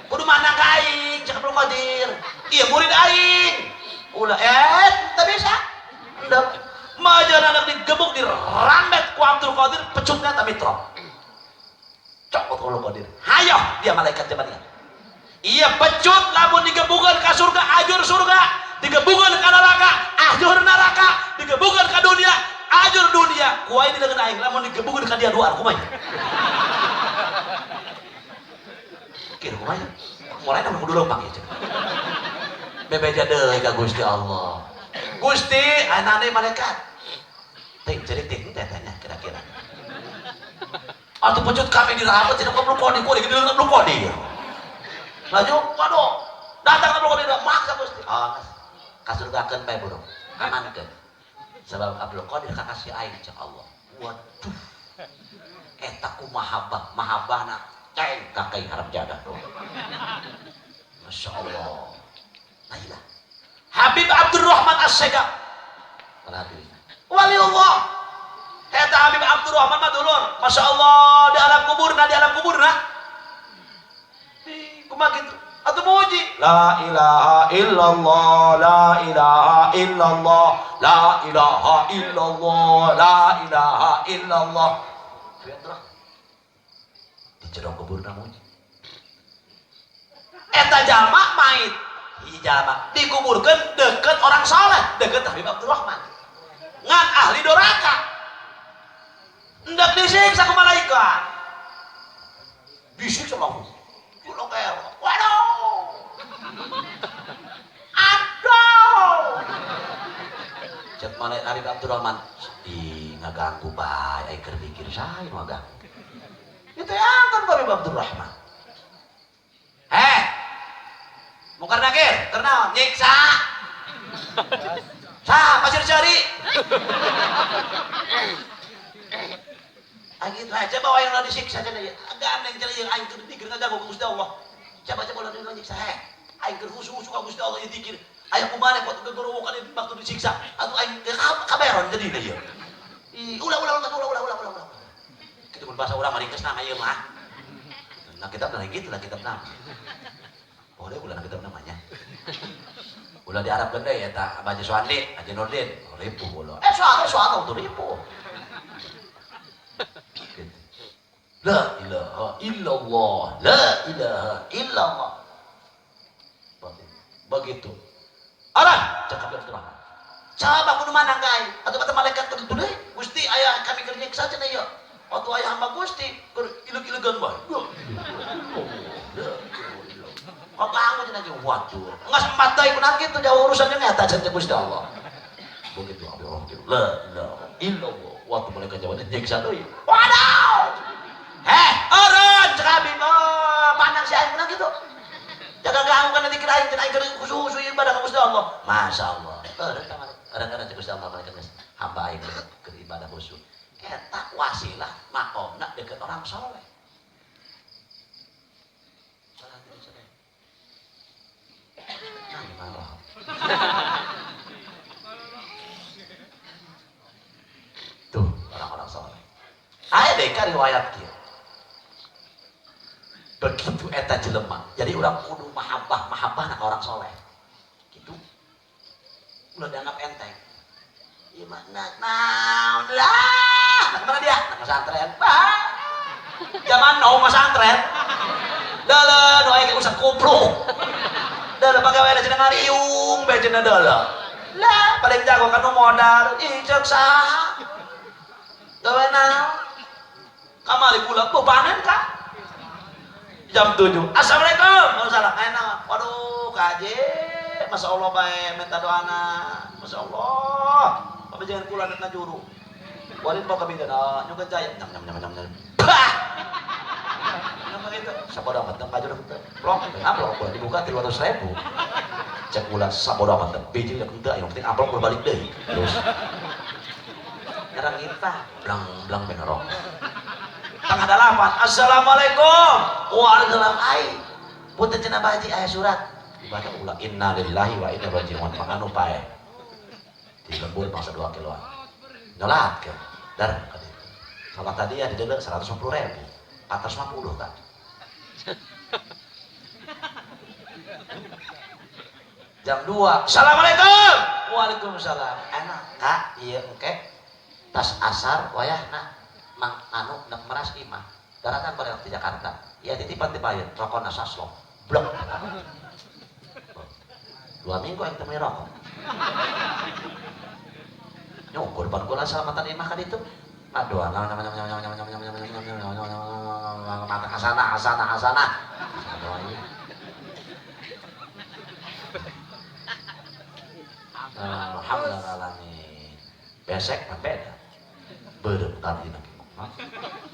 Kudu mana ka aing, cek Abdul Qadir. Iya murid aing. Ulah, teu bisa. Endep. Majan anak digebuk, dirambet ku Abdul Qadir, pecutnya tapi mitrok. Cokot Abdul Qadir. Hayo, dia malaikat jamannya. Iya pecut lamun digebukan ke surga, ajur surga. Digebukan ke neraka, ajur neraka. Digebukan ke dunia, ajur dunia. Ku aing dengan aing lamun digebukan ka dia dua, kumaha? Kira kumaha? Mulai nama kudu lempang ya. Bebeja deui ka Gusti Allah. Gusti, anane malaikat. Ting jadi ting teh tanya kira-kira. Atuh pecut kami dirabet cenah Abdul Qadir, kudu digedeun Abdul Qadir. Laju, waduh, datang Abdul Qadir, maksa Gusti. Ah, kasurgakeun bae burung. Amankeun. Sebab Abdul Qadir kakasih aing cek Allah. Waduh. Eta kumahabah, mahabahna ceng kakai harap jadah tuh. Masya Allah. Nah, ilah. Habib Abdurrahman As-Segaf. Waliullah. Eta Habib Abdurrahman mah dulur. Masya Allah di alam kuburna, di alam kuburna. Kumaha kitu? Atuh muji. La ilaha illallah, la ilaha illallah, la ilaha illallah, la ilaha illallah. Fitrah. Di jero kuburna muji. Eta jalma mait. Hiji jalma dikuburkeun deket orang saleh, deket Habib Abdurrahman. Ngan ahli doraka. Hendak disiksa ku malaikat. Disiksa langsung. Waduh. Aduh. Cek malaikat Habib Abdurrahman, di ngaganggu bae aing keur mikir sae nu ngaganggu. Itu yang kan Habib Abdurrahman. Heh. Mungkar nakir, keur naon? Nyiksa. Sah, pasir cari. Aing itu aja bawa yang lagi disiksa cenah ieu. Gandeng cenah ieu aing keur dikir ngaganggu ka Gusti Allah. Coba-coba ulah nyiksa heh. Aing keur husu-husu ka Gusti Allah ieu dikir. Aya kumaha kuat gegorowokan ieu waktu disiksa. Atuh aing kaberon jadina ieu. Ih, ulah ulah ulah ulah ulah ulah ulah. Kitu mun bahasa urang mah ringkesna mah ieu mah. Nah kitab nah gitu lah kitab nama. Boleh ulah kitab namanya. Ulah di Arab gede ya tak Haji Suwandi, Haji Nurdin, ribu ulah. Soalnya soalnya untuk ribu. Gitu. La ilaha illallah, la ilaha illallah. Begitu. Arah, cakap Abdurrahman. Coba kudu manang ka aing. Atuh kata malaikat kudu deui. Gusti aya kami keur nyiksa cenah ieu. Waktu aya hamba Gusti keur ileug-ilegan bae. Kok bangun cenah ge waduh. Geus empat deui kunaon kitu jauh urusan jeung eta cenah Gusti Allah. Begitu Abdurrahman kitu. La ilaha illallah. Waktu malaikat jawabnya nyiksa deui. Waduh. Heh, eureun cek abi pandang si aing kunaon kitu. Jaga ganggu kana dikir aing cenah aing keur khusyuk ibadah ka Gusti Allah. Masyaallah. Eureun ka malaikat. Kadang-kadang cek Gusti Allah malaikat geus hamba aing keur ibadah khusyuk. Eta wasilah makomna deket orang soleh. Nah, gimana? Tuh orang-orang soleh. Aya deui ka riwayat kieu. Begitu eta jelema. Jadi urang kudu mahabbah-mahabbah ka orang soleh. Gitu. Ulah dianggap enteng. Ieu mah naon lah. Nah, kemana dia? Nah, pesantren. Bah. Zaman now pesantren. Dalah, nu aya ge usah kupluk. Dalah pagawean cenah ngariung bae cenah dalah. Lah, paling jago kan nu modal. Ih, ceuk saha? Gawe naon? Kamari kula panen ka? Jam 7. Assalamualaikum. Waalaikumsalam. Aya naon? Waduh, kaje. Masya Allah bae minta doana. Masya Allah. Apa jangan kula net juru. Walin bawa kabida na nyugan jaya. Nyam nyam nyam nyam nyam. Bah. Nyam gitu. Sabodo amat teu kajur teu. Blok, amplop gua dibuka 300.000. Cek ulah sabodo amat teu. Biji teu yang penting amplop gua balik deui. Terus nyerang kita, blang blang benerok. Tengah dalapan. Assalamualaikum. Waalaikumsalam. Ai. Punten cenah baji aya surat. Dibaca ulah innalillahi wa inna ilaihi raji'un. Maka nu paeh. Di lembur bangsa 2 kiloan. Nyolat ke. Dar salat tadi ya di deuleu 150.000. 450 kan. Jam 2. Assalamualaikum. Waalaikumsalam. Enak kak, ieu engke tas asar wayahna mang anu nek meras imah. Daratan bareng di Jakarta. Ya titipan ti payun, rokona saslong. Blok. 2 minggu aing teu meuli rokok. Nyukur pan kula salamatan imah ka ditu. Ngadoa hasanah hasanah hasanah. Doa ieu. Alhamdulillah. Besek mah beda. Beureum kartina.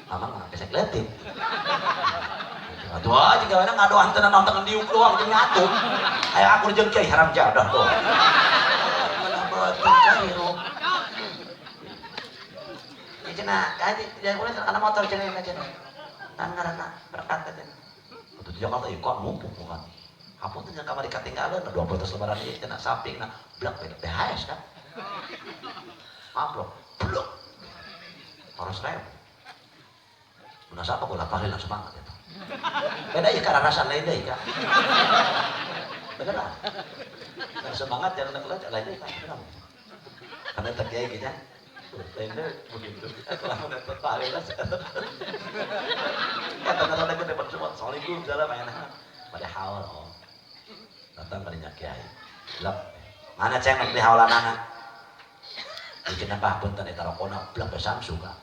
Mamang mah besek leutik. Atuh aja gaweana ngadoan teu nonton diuk doang jeung nyatu. Aya aku jeung kiai haram jadah doang. Mana beuteung ka hirup. Ieu cenah kaji jangan ulah kana motor cenah cenah. Tan ngaranna berkat cenah. Atuh di Jakarta ieu kok numpuk bukan. Hapunten nya kamari katinggalan 20 tos lebaran ieu cenah sampingna blek beda BHS kan. Amplop blok. 200.000. Munasabah kula tahlil langsung semangat eta. Beda ya karena rasa lain deh kak. Beneran. Nah, semangat yang nak lain deh kak. Karena tak kiai gitu. Lain deh begitu. Kalau udah tertarik lah. Kata kata lagi dapat semua. Assalamualaikum salam enak. Pada haul oh. Datang kalinya kiai. Lep. Mana ceng di haulan anak? Bikin apa punten eta rokona blek be Samsu kak.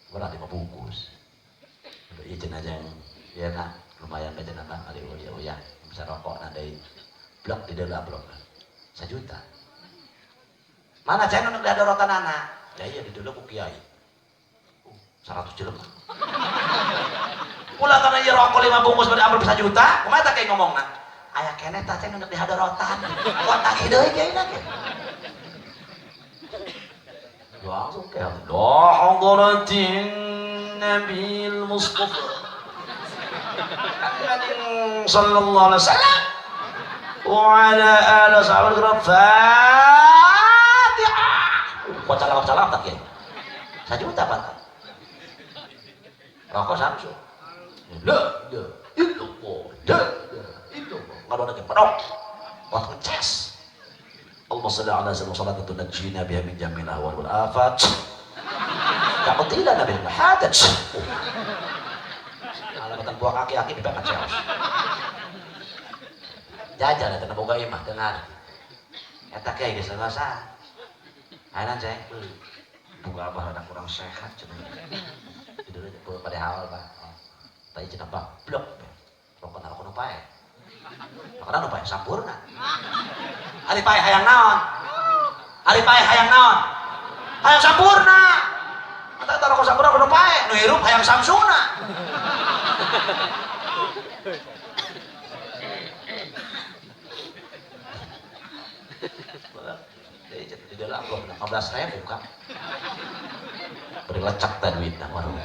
Berarti 5 bungkus. Iya cenah jeung ieu na lumayan bae cenah mah ari uyah bisa rokok na deui. Blok di deula blok. 1 juta. Mana cen nu diadorotanana? Ya iya di deula ku kiai. 100 jelema. Ulah kana ieu rokok 5 bungkus bade amplop 1 juta, kumaha tah kiai ngomongna? Aya keneh tah cen nu dihadorotan. Kuat tagih deui kiai na ge. Langsung ke la hadratin Nabi Mustafa Muhammadin sallallahu alaihi wasallam wa ala alihi washabihi Fatihah. Kok salam-salam tak ya? 1 juta pantat. Rokok Samsu. La ilaha illallah. La ilaha illallah. Ngadona ge pedok. Waktu ces. Allahumma shalli ala sayyidina salatan tunajjina biha min jamil ahwal wal afat. Taqtila nabi hadat. Alamatan buah kaki-kaki di belakang ceos. Jajal eta boga imah teu ngarti. Eta kiai geus leungasa. Ayeuna ceng, buka abah rada kurang sehat cenah. Tidur aja pada awal bah. Tadi cenah bah blok. Rokona rokona pae. Rokona nu pae sampurna. Ari pae hayang naon? Ari pae hayang naon? Hayang sampurna. Mata eta rokok sampurna kudu pae, nu hirup hayang samsuna. Di dalam amplop 15.000 kak. Beri lecek teh duitna waduh.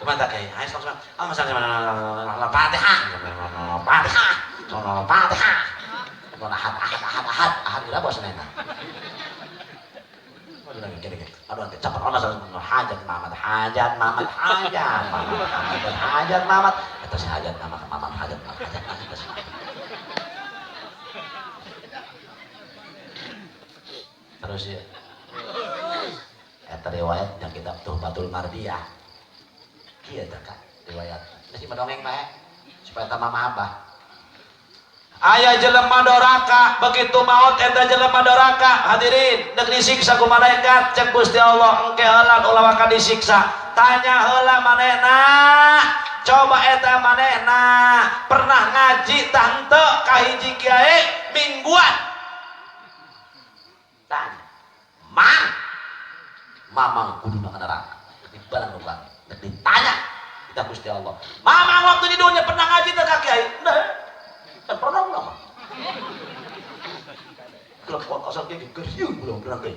Kumaha tah kiai? Ayo sok sok. Ah masalah Fatihah. Fatihah. Fatihah. Ahad ahad ahad ahad ahad geura bos nena. Aduh lagi gini gini. Aduh nanti cepat Allah hajat mamat hajat mamat hajat mamat hajat hajat mamat. Eta si hajat mamat mamat hajat mamat hajat mamat. Terus ya. Eta riwayat yang kitab Tuhfatul Mardiyah. Kieu teh Kak riwayat. Geus mah dongeng bae supaya tambah mahabbah. Aya jelema doraka begitu maut eta jelema doraka hadirin deuk disiksa ku malaikat cek Gusti Allah engke heula ulah waka disiksa. Tanya heula manehna, coba eta manehna pernah ngaji tah henteu ka hiji kiai mingguan? Tanya. Mang mamang kuduna ka neraka dibalang nu dek ditanya kita Gusti Allah. Mamang waktu di dunia pernah ngaji teh ka kiai? Nah, kan pernah ulama. Kalau asal kiai geriung belum pernah kiai.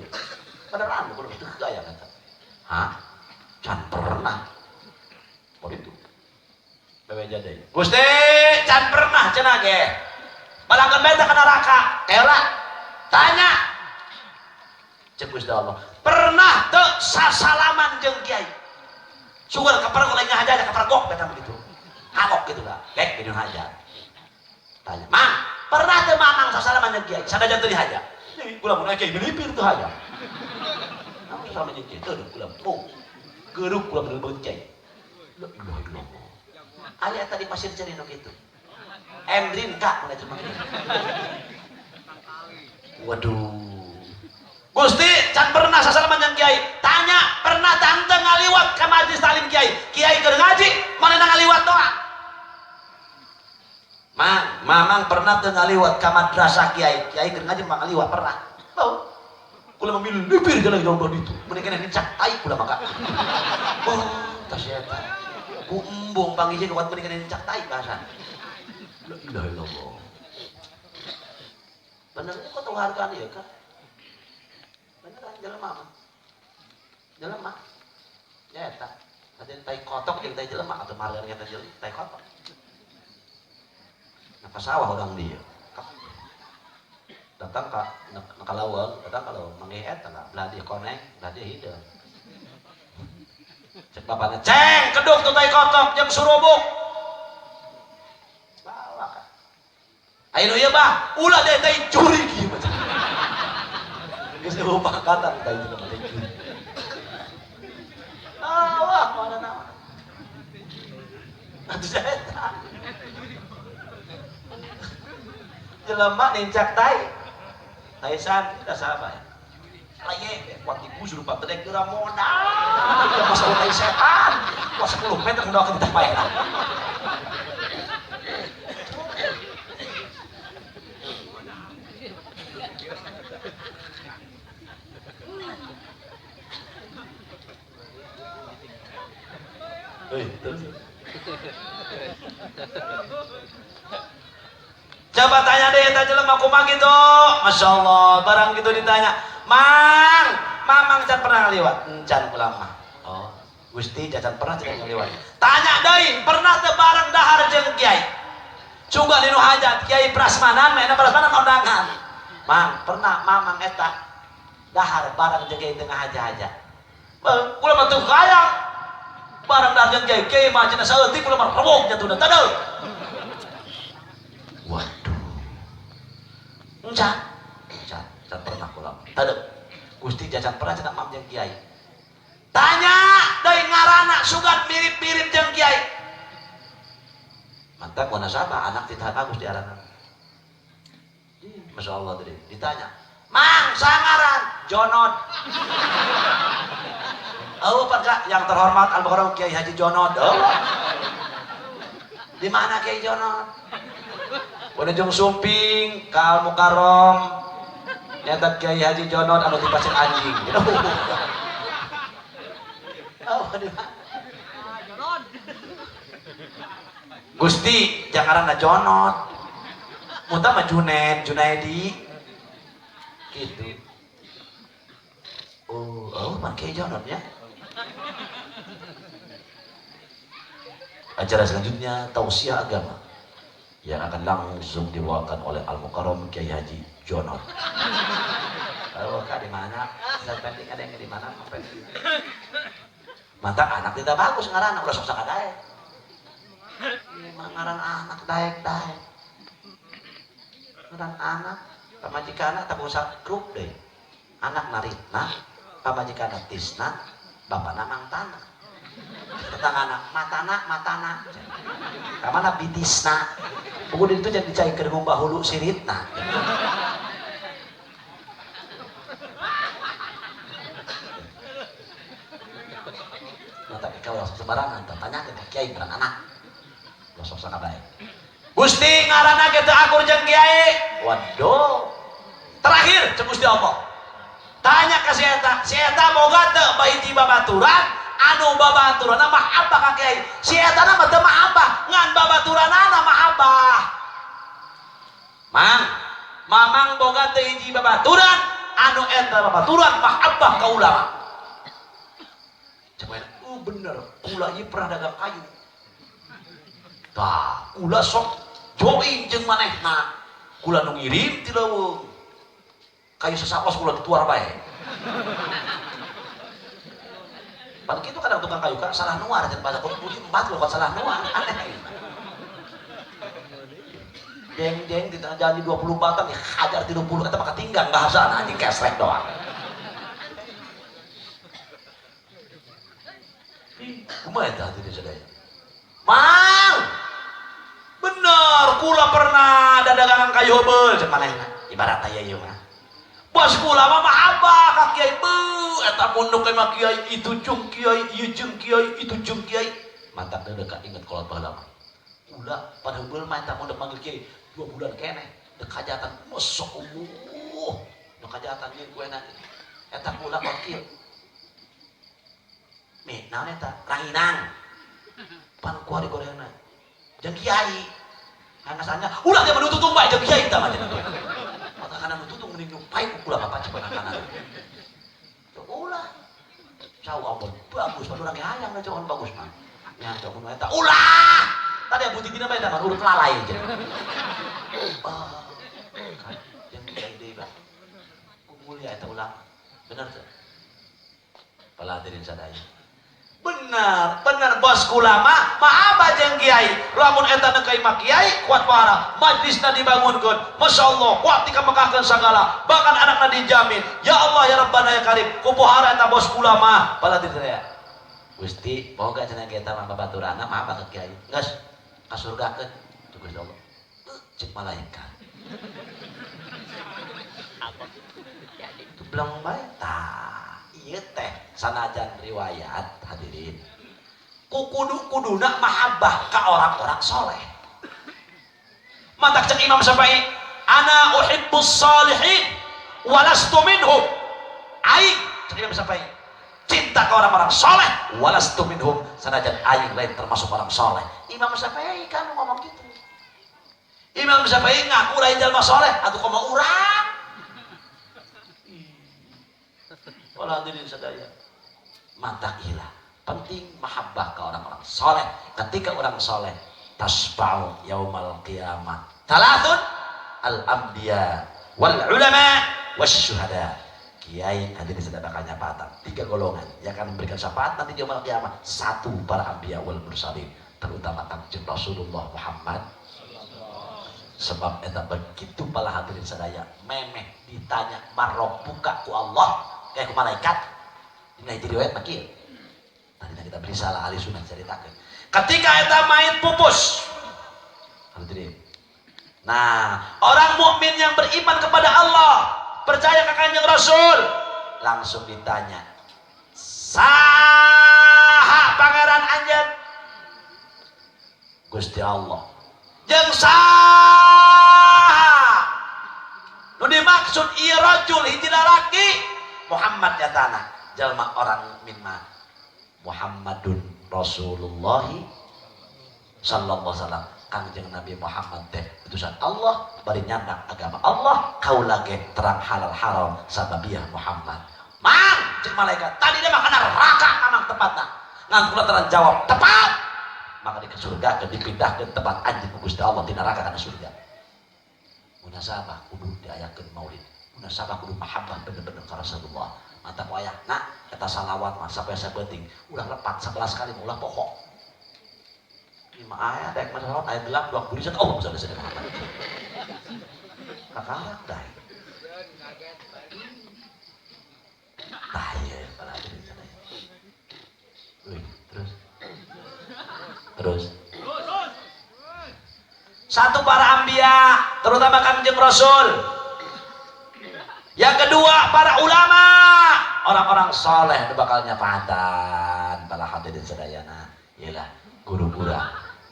Beneran belum itu gaya kata. Hah? Can pernah. Oh itu. Bebeja deui. Gusti, can pernah cenah ge. Balangkeun bae teh ka neraka. Keula. Tanya. Cek Gusti Allah. Pernah teu sasalaman jeung kiai? Sugan kapergok lain ngahaja kapergok beta begitu. Kagok gitu lah. Gek di haja. Tanya, "Mang, pernah teu mamang sasalaman jeung kiai? Sanajan teu dihaja." Nih, kula mun kiai melipir teu haja. Namun sasalaman jeung kiai teu kula. Oh. Geruk kula bener beut kiai. La ilaha illallah. Aya tadi pasir ceri nu kitu. Emrin kak mulai jelema kieu. Waduh. Gusti, can pernah sasalaman jeung kiai. Tanya, pernah tante ngaliwat ka majlis taklim kiai? Kiai keur ngaji, manehna ngaliwat doa. Mang, mamang pernah teu ngaliwat ka madrasah kiai? Kiai keur ngaji mah ngaliwat pernah. Oh. Kula memilih lipir jalan jauh itu. Mun keneh dicak tai kula maka. Oh, tas eta. Ku embung panggih kuat mun keneh dicak tai bahasa. La ilaha illallah. Bener kok tau hargaan ieu ka? Beneran jelema mah. Jelema. Ya eta. Ada tai kotok jeung tai jelema atau margan eta jelema tai kotok. Nah, ka sawah urang dieu. Datang ka ka lawang, datang ka lawang manggih eta lah, belah dieu koneng, belah dieu hideung. Cek bapana, "Ceng, keduk tuh tai kotok jeung surubuk." Bawa ka. Ayo nu ieu bah, ulah deui tai jurig ieu mah. Geus eueuh pangkatan tai jelema tai jurig. Ah, wah, mana naon. Atuh eta. Jelema nincak tai. Taisan kita sahabat ya. Laye, kuat digusur rupa tedek geura modal. Masa tai setan. Wah 10 meter ngedoakeun teh paeh. Hei, terus. Coba tanya deh, tanya jelema kumaha gitu. Masya Allah, barang gitu ditanya. Mang, mamang can pernah ngaliwat? Encan kula mah. Oh, Gusti can pernah can ngaliwat. Tanya deui, pernah teu bareng dahar jeung kiai? Coba dinu hajat, kiai prasmanan, mainna prasmanan ondangan. Mang, pernah mamang eta dahar bareng jeung kiai teu ngahaja-haja. Kula mah teu hayang. Bareng dahar jeung kiai, kiai mah cenah saeutik kula mah rewok jatuhna. Tadeu. Waduh. Encan. Encan, encan pernah kula. Tadeu. Gusti jajan pernah cenah mam jeung kiai. Tanya deui ngaranna sugan mirip-mirip jeung kiai. Mantap ku nasabah anak titah bagus di arana. Masya Allah tadi ditanya, "Mang, sangaran Jonod." Oh, Pak, yang terhormat Al-Mukarram Kiai Haji Jonod. Oh. Di mana Kiai Jonod? Wilujeng sumping ka Al-Mukarram nyata Kiai Haji Jonod anu ti pasir anjing. Oh, di mana? Gusti, jangan Jonod. Muta mah Junaid, Junaidi. Gitu. Oh, oh, man Kiai Jonod ya. Acara selanjutnya tausiah agama yang akan langsung dibawakan oleh Al-Mukarram Kiai Haji Jonod. Oh, kak di mana? Saya penting ada yang di mana? Mantap anak tidak bagus ngaran ulah sok sakadae. Ieu ngaran anak daek-daek. Ngaran anak pamajikanna tah usah grup deui. Anak naritna, pamajikanna tisna, bapana mangtana. Tetangga anak matana matana. Kamana bitisna. Pokoknya itu jadi dicairkeun ngumbah hulu siritna. Nah, tapi kalau langsung sembarangan, tanya ke kiai ngaran anak. Langsung sakadae. Gusti ngaranna ge teu akur jeung kiai. Waduh. Terakhir cek Gusti Allah. Tanya ke si eta, si eta boga teu bahiji babaturan anu babaturanna mahabbah ka kiai. Si eta mah teu mahabbah, ngan babaturanana mahabbah. Mang, mamang boga teu hiji babaturan anu eta babaturan mahabbah ka ulama. Cek oh bener, kula ieu pernah dagang kayu. Tah, kula sok join jeung manehna. Kula nu ngirim ti leuweung. Kayu sesapos kula dituar bae. Pan kitu kadang tukang kayu kan salah nuar jeung bahasa kudu budi empat kok salah nuar, aneh. Jeng-jeng di tengah jalan 20 batang dihajar 30 eta mah katinggang bahasana anjing kesrek doang. Kumaha eta hati sadaya? Mang, bener kula pernah dadagangan kayu heubeul cek manehna. Ibarat aya ieu mah. Bos kula mah mahabbah ka kiai beuh eta munduk mah kiai itu jeung kiai ieu jeung kiai itu jeung kiai. Mantak deuk ka inget kolot baheula mah. Kula pada heubeul mah eta munduk manggil kiai 2 bulan keneh deuk hajatan masyaallah. Deuk hajatan ieu ku enak. Eta kula kok kieu. Mi, naon eta? Ranginang. Pan kuari gorengna. Jeung kiai. Hangasannya ulah dia menututung bae jeung kiai tah mah cenah. Mata kana nututung mending nu pae ku kula bapak cepet kana. Tuh ulah. Cau ampun bagus pan urang ge hayang da cau bagus mah. Nya cau mun eta ulah. Tadi abu titina bae mah urut lalai cenah. Oh. Jeung kiai deui bah. Mulia eta ulama. Bener teu? Pala hadirin sadaya. Benar, benar bos ulama, maaba jeung kiai. Lamun eta neuk ka imah kiai kuat parah, majlisna dibangunkeun. Masyaallah, kuat dikamekahkeun sagala, bahkan anakna dijamin. Ya Allah ya Rabbana ya Karim, kupohara eta bos ulama. Pala hadirin sadaya. Gusti, boga cenah kita mah babaturana maaba ka kiai. Geus, kasurgakeun tu Gusti Allah. Cek malaikat. Apa? Jadi Itu belum bae tah. Ieu teh sanajan riwayat hadirin. Kukudu kuduna mahabbah ka orang-orang soleh. Matak cek Imam Syafi'i, ana uhibbus salihin walastu minhum. Aing cek Imam Syafi'i, cinta ke orang-orang soleh walastu minhum, sanajan aing lain termasuk orang soleh. Imam Syafi'i kan ngomong gitu. Imam Syafi'i ngaku lain jalma soleh atuh komo urang. Wala hadirin sadaya. Mantak ilah penting mahabbah ke orang-orang soleh. Ketika orang soleh tasba'u yaumal qiyamah. Thalathun al-anbiya wal ulama wasyuhada. Kiai hadirin sadaya bakal nyapaatan. 3 golongan yang akan memberikan syafaat nanti di yaumul qiyamah. 1 para anbiya wal mursalin, terutama Kangjeng Rasulullah Muhammad. Sebab eta begitu pala hadirin sadaya memeh ditanya marabbuka ku Allah kayak ku malaikat. Dina hiji riwayat mah kieu. Tadi kita beri salah ahli sunnah caritakeun. Ketika eta mayit pupus, hadirin Nah, orang mukmin yang beriman kepada Allah, percaya ke Kanjeng Rasul, langsung ditanya, saha pangeran anjeun? Gusti Allah. Jeung saha nu dimaksud ieu rajul hiji lalaki? Muhammad nyatana jalma orang mukmin mah Muhammadun Rasulullah sallallahu alaihi wasallam. Kangjeng Nabi Muhammad teh utusan Allah bari nyandak agama Allah, kaula ge terang halal haram sababiah Muhammad. Mang cek malaikat tadi dia makan neraka mamang tempatna. Ngan kula terang jawab tepat. Maka di surga ke dipindahkeun tempat anjeun ku Gusti Allah di neraka kana surga. Munasabah kudu diayakeun maulid. Munasabah kudu mahabbah bener-bener ka Rasulullah. Mantap wayah nak eta salawat mah sampai sabeting ulah lepat 11 kali ulah pokok. Lima ayat daek mah salawat ayat gelap dua buri oh misalnya sedih Muhammad. Kakarak daek. Tah ieu para hadirin sadaya. Wih, terus. Terus. Satu para anbiya, terutama Kangjeng Rasul. Yang kedua para ulama, orang-orang soleh nu bakal nyafaatan para hadirin sadayana. Iyalah guru-guru.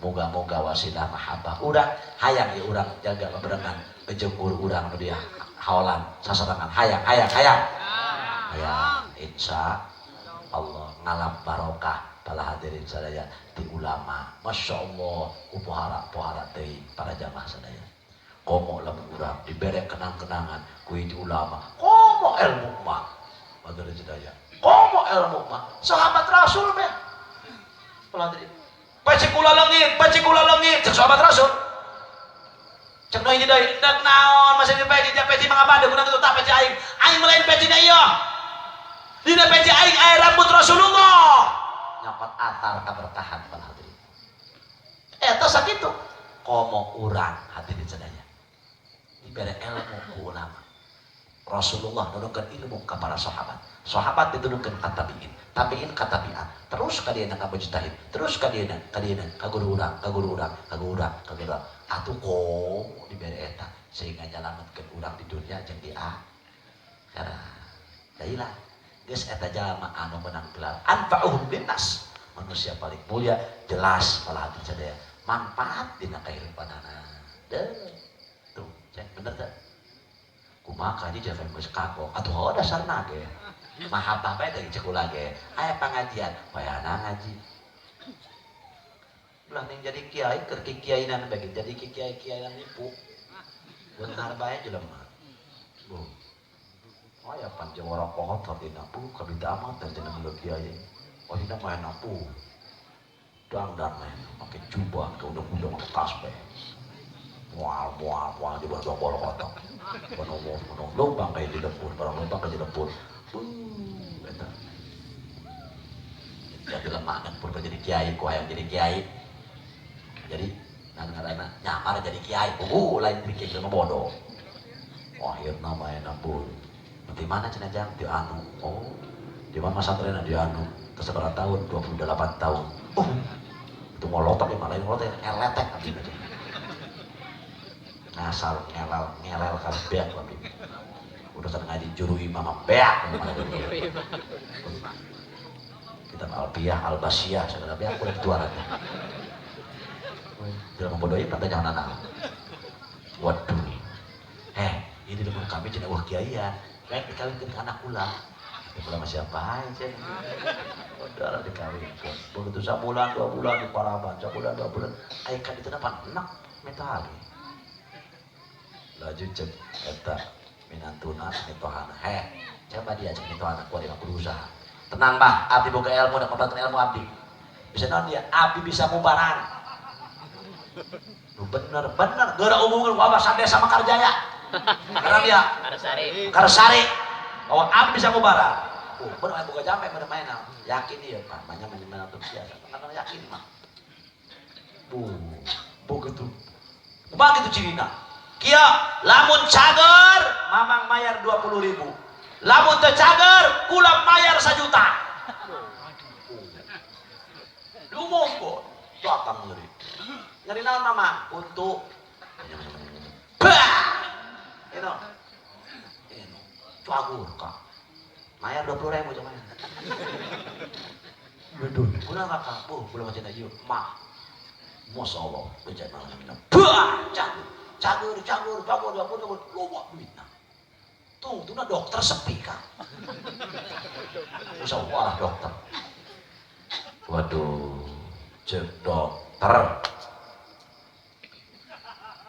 Moga-moga wasilah mahabbah urang hayang ieu urang jaga beberengan jeung guru urang nu dia haolan sasarengan hayang hayang hayang hayang insya Allah ngalap barokah para hadirin sadaya di ulama. Masya Allah ku pohara-pohara teuing para jamaah sadaya. Komo lamun urang dibere kenang-kenangan ku hiji ulama, komo ilmu mah hadirin sadaya, komo ilmu mah sahabat Rasul meh para hadirin. Peci kula leungit, peci kula leungit, cek sahabat Rasul. Cek nu hiji deui, deuk naon masih di peci, peci mangabade guna kitu tah peci aing. Aing melain pecina ieu. Dina peci aing aya rambut Rasulullah. Nyokot atar kaberkahan para hadirin. Eta sakitu. Komo urang hadirin sadaya. Dibere ilmu ku ulama. Rasulullah nurunkeun ilmu ka para sahabat. Sahabat diturunkeun ka tabiin, tabiin ka tabiat, terus ka dieuna ka mujtahid, terus ka dieuna, ka dieuna, ka guru urang, ka guru urang, ka guru urang, ka guru urang. Atuh komo dibere eta sehingga nyalametkeun urang di dunia jeung di akhirat. Dailah geus eta jalma anu menang gelar anfa'uhum linnas, manusia paling mulia jelas malah hati sadaya manfaat dina kahirupanana. Deuh. Tuh, cek bener teh. Kumaha kaji jangan geus kagok atuh heuh dasarna ge. Mahabbah bae teh cek ulah ge. Aya pangajian, wayahna ngaji. Ulah ning jadi kiai keur kikiainan bae jadi kikiai-kiaian nipu. Beunghar bae jelema. Bu. Aya pan jawara kohotor dina bu kabita amat teh cenah geuleuh kiai. Oh dina main bu. Dangdan main make jubah ke udang-udang make tas bae. Mual mual mual di bawah bawah kotak. Penolong penolong lubang kayak di lembur, barang lubang kayak di lembur. Eta. Jadi lemah dan purba jadi kiai, ku hayang jadi kiai. Jadi nang nyamar jadi kiai, lain jadi kiai jelema bodoh. Akhirna main ampun. Di mana cenah jang? Di anu. Oh, di mana pesantrenna di anu? Terus tahun? 28 tahun. Oh, itu ngolotok ya, malah ngolotok ngeletek abdi aja. Ngasal ngelal ngelel kan beak abdi. Udah sana ngaji juru imam beak. Kitab Alpiyah, Albasiyah, segala beak udah tuaran. Jangan membodohi pantai jangan anak. Waduh. Ini teman kami cina wah kiai ya. Baik dikawinkan ke anak kula. Kula masih apa aja. Udah lah dikawinkan. Begitu sebulan 2 bulan di Paraban, sebulan 2 bulan. Ayo kan itu depan enak minta lagi. Laju cek eta minantuna mitohana. Heh, coba dia cek mitohana kuat dia berusaha. Tenang bah, abdi boga ilmu dan mendapatkan ilmu abdi. Bisa non dia, abdi bisa mubaran. Lu bener-bener geura umumkeun ku abah sadesa Mekarjaya. Karena dia Karsari. Karsari. Bahwa abdi bisa mubaran. Oh, bener boga jampe bener main. Yakin ieu Pak, banyak main tuh biasa. Karena yakin mah. Bu, begitu. Begitu cirina. Kia lamun cager mamang mayar 20.000. Lamun teu cager kula mayar 1 juta. Diumumkeun. Datang ngeri. Nyari naon mama? Untuk Bah! Eno. Eno. Cagur kak. Mayar 20.000 cuma. Waduh, guna kakak. Oh, belum aja ieu. Mah. Masya Allah, becek mana. Bah! Cagur. Cagur, cagur, cagur, cagur, cagur. Loba duitna. Tungtuna dokter sepi kak. Musyawarah dokter. Waduh, cek dokter.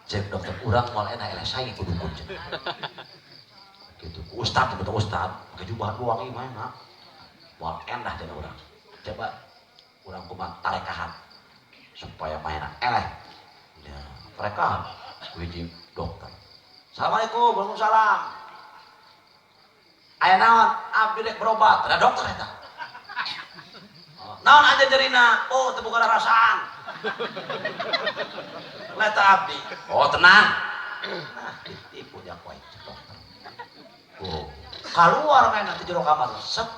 Cek dokter urang moal enak eleh saing ku dukun cenah. Gitu. Ustad, betul ustad, pakai jubah wangi mah enak. Moal endah cenah urang. Coba urang kumaha tarekahan supaya mah enak eleh. Ya, tarekahan hiji dokter. Assalamualaikum, waalaikumsalam. Aya naon? Abdi rek berobat. Ada dokter eta. Oh, naon aja jerina? Oh, teu boga rasaan. Leta abdi. Oh, tenang. Nah, ditipu dia koe dokter. Oh, keluar main nanti jero kamar. Sep.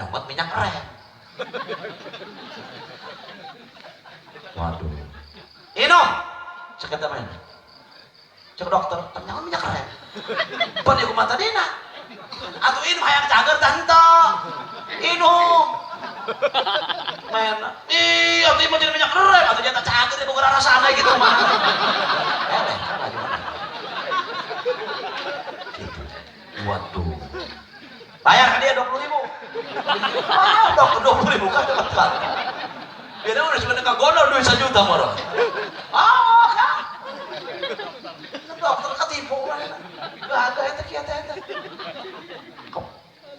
Nyomot minyak rem. Waduh. Inom. Cek eta main. Cek dokter, ternyata minyak rem. Pan ieu kumaha tadina? Atuh inum hayang cager tah henteu. Inum. Main. Ih, atuh ieu mah jadi minyak rem, atuh nyata cager ieu boga rasana gitu mah. Eleh kan gimana? Gitu. Waduh. Bayar ka dia 20.000. Ah, dokter 20.000 kan cepat. Dia udah sebenarnya kagonol duit 1 juta moro. Ah, kan. Dokter ketipu kan. Gak ada eta kieu teh eta.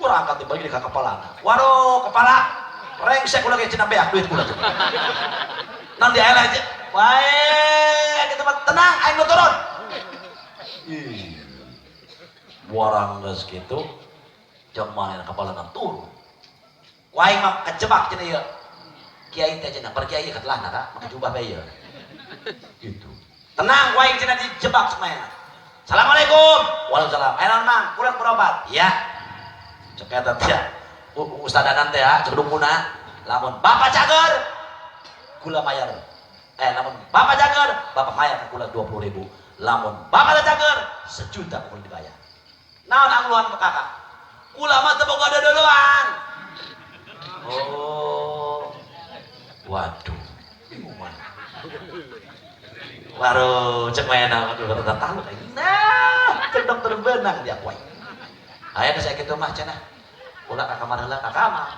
Berangkat dibagi ka kepalana. Waduh, kepala rengsek ulah ge cenah beak duit kula. Nang dieleh aja. Wae, kitu mah tenang aing nu turun. Ih. Warang geus kitu, jam mana kepalana turun. Wae mah kejebak cenah ieu. Kiai teh cenah, per kiai katelahna ka, make jubah bae ieu. Gitu. Tenang wae cenah dijebak semuanya. Assalamualaikum. Waalaikumsalam. Ayo naon mang, kurang berobat. Iya. Cek eta teh. Ustadanan teh ya, cek dukuna. Lamun bapak cager, kula mayar. Lamun bapak cager, bapak mayar ka kula 20.000. Lamun bapak teu cager, 1 juta kula dibayar. Naon angluhan kakak? Kula mah teu boga dodoloan. Oh. Waduh. Bingung mah. Waduh, cek mana waduh kata tahu kayak nah, cek dokter benang dia kuai. Aya geus aya kitu mah cenah. Ulah ka kamar heula ka kamar.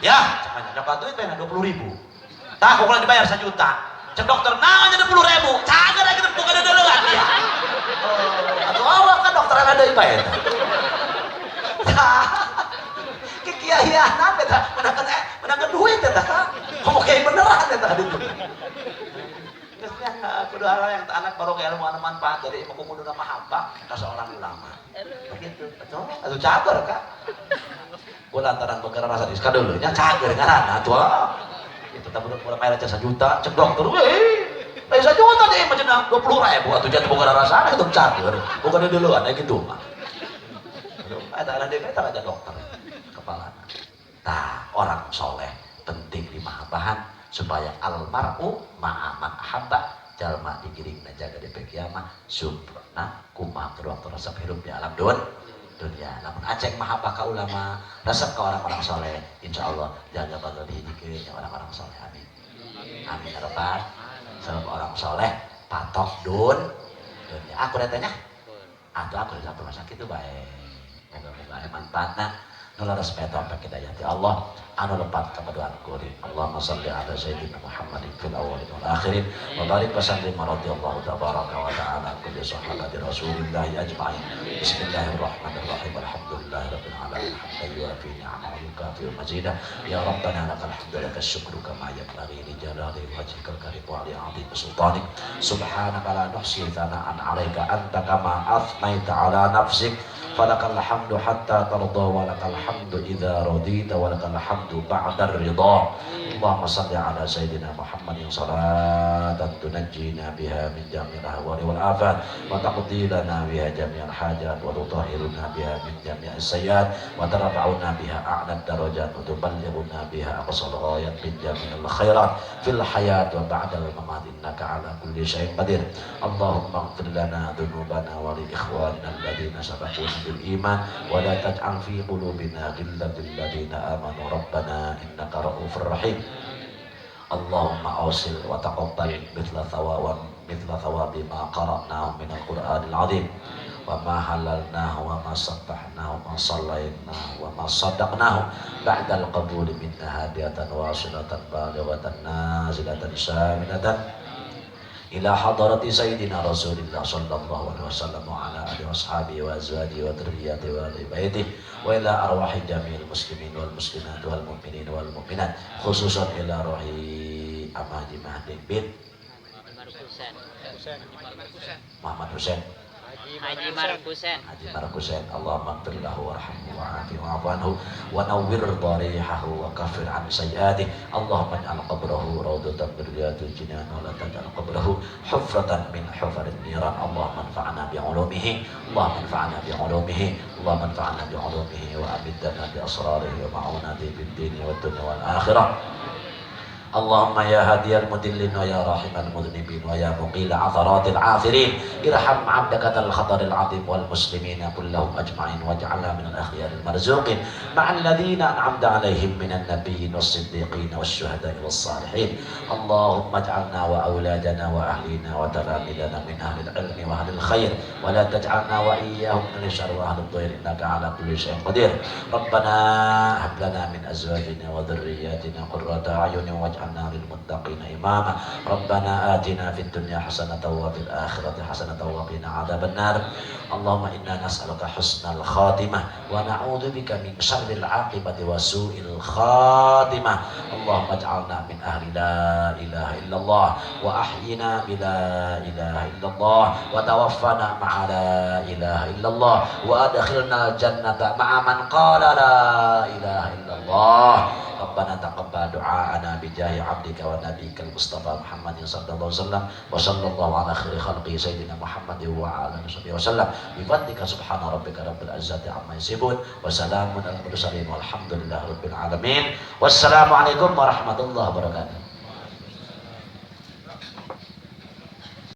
Ya, cek mana nyoba duit bae 20.000. Tah kok dibayar 1 juta. Cek dokter naon nya 20.000. Cager aya kitu boga dodoloan dia. Oh, atuh awak kan dokter ada deui bae eta. Tah. Kikiaianan eta menangkeun duit eta ka. Komo kiai beneran eta ditu. Kudu hal yang anak baru ke ilmu manfaat dari ilmu kudu nama hamba ke seorang ulama. Begitu. Betul. Atuh cager kak. Gua lantaran beukara rasa di dulu nya cager ngaranna atuh. Itu tah budak kula mayar 1 juta cek dokter we. Lain 1 juta deh mah cenah 20.000 atuh jatuh boga rasana itu cager. Boga duluan aya kitu mah. Aduh, eta ada deui eta aja dokter kepalana. Tah, orang soleh penting dimahabahan supaya almaru ma'aman ahabba jalma digiring na jaga di kiamah subna kumaha waktu resep hirup di alam dunia. Lamun aceng mahabbah ka ulama, resep ka orang-orang soleh, insyaallah jaga bakal dihijikeun orang-orang soleh. Amin. Amin ya rabbal. Sebab orang soleh patok dunia. Aku datanya atau aku di rumah sakit itu bae. Moga-moga aya manfaatna. Nu leres bae topik hidayah ti Allah anu lepat kapaduan kuring. Allahumma shalli ala sayyidina Muhammadin fil awwalin wal akhirin wa barik wa sallim radhiyallahu tabaraka wa ta'ala kulli sahabati rasulillah ajma'in. Bismillahirrahmanirrahim. Alhamdulillahirabbil alamin. Hamdan yuafi ni'amahu yukafi mazidah. Ya rabbana lakal hamdu lakal syukru kama yanbaghi li jalali wajhikal karim wa li 'azimi sultanik. Subhanaka la nuhsi thana'an 'alaika anta kama athnaita 'ala nafsik. Falakal hamdu hatta tarda wa lakal hamdu idza radita wa lakal hamdu hamdu ba'dar ridha. Allahumma salli ala sayyidina Muhammadin salatan tunajjina biha min jami'il ahwali wal afat wa taqdi lana biha jami'al hajat wa tutahhiruna biha min jami'is sayyiat wa tarfa'una biha a'la darajat wa tuballighuna biha aqsal ghayat min jami'il khairat fil hayat wa ba'dal mamat innaka ala kulli syai'in qadir. Allahumma ighfir lana dhunubana wa li ikhwanina alladhina sabaquna bil iman wa la taj'al fi qulubina ghillan lil ladzina amanu rabbana innaka ra'ufur rahim. Allahumma awsil wa taqabbal mithla thawabi ma qara'nahu minal Qur'anil azim wa ma halalnahu wa ma sabbahnahu wa ma sallainahu wa ma saddaqnahu ba'dal qabuli minna hadiyatan wasilatan balighatan nazilatan syamilatan ila hadarati sayyidina Rasulillah sallallahu alaihi wasallam wa ala alihi washabihi wa azwajihi wa dhurriyyatihi wa ahli baitihi wa ila arwahi jami'il muslimin wal muslimat wal mu'minin wal mu'minat khususan ila rohi Amaji Mahdi bin Muhammad Husain Haji Markusen Haji Markusen. Allahumma ighfir lahu warhamhu wa'afi wa'fu anhu wa nawwir darihahu wa kaffir an sayyi'atihi. Allahumma ij'al qabrahu rawdatan min riyadil jinan wa la taj'al qabrahu hufratan min hufarin niran. Allahumma anfa'na bi'ulumihi, Allahumma anfa'na bi'ulumihi, Allahumma anfa'na bi'ulumihi wa amiddana bi asrarihi wa ma'unatihi fid dini wad dunya wal akhirah. Allahumma ya hadiyal mudillin wa ya rahimal mudhnibin wa ya muqila atharatil athirin irham abdaka dal khataril azim wal muslimina kullahum ajma'in waj'alna minal akhyaril marzuqin ma'al ladzina an'amta alaihim minan nabiyyin was siddiqin wasyuhada'i was salihin. Allahumma ij'alna wa auladana wa ahlina wa talamidana min ahlil ilmi wa ahlil khair wa la taj'alna wa iyyahum min syarri wa ahlid dhair innaka ala kulli syai'in qadir. Rabbana hab lana min azwajina wa dhurriyyatina qurrata a'yunin waj'alna lil muttaqina imama. Rabbana atina fid dunya hasanatan wa fil akhirati hasanatan wa qina adzabannar. Allahumma inna nas'aluka husnal khatimah wa na'udzubika min syarril aqibati wa su'il khatimah. Allahumma ij'alna min ahli la ilaha illallah wa ahyina bi la ilaha illallah wa tawaffana ma'a la ilaha illallah wa adkhilna jannata ma'a man qala la ilaha illallah. Rabbana taqabbal du'aana bijahi 'abdika wa nabiyyikal Mustafa Muhammadin sallallahu alaihi wasallam wa sallallahu ala khairi khalqi sayyidina Muhammadin wa ala alihi wasallam. Bi fadlika subhana rabbika rabbil izzati amma yasifun wa salamun alal mursalin walhamdulillahi rabbil alamin. Wassalamu alaikum warahmatullahi wabarakatuh.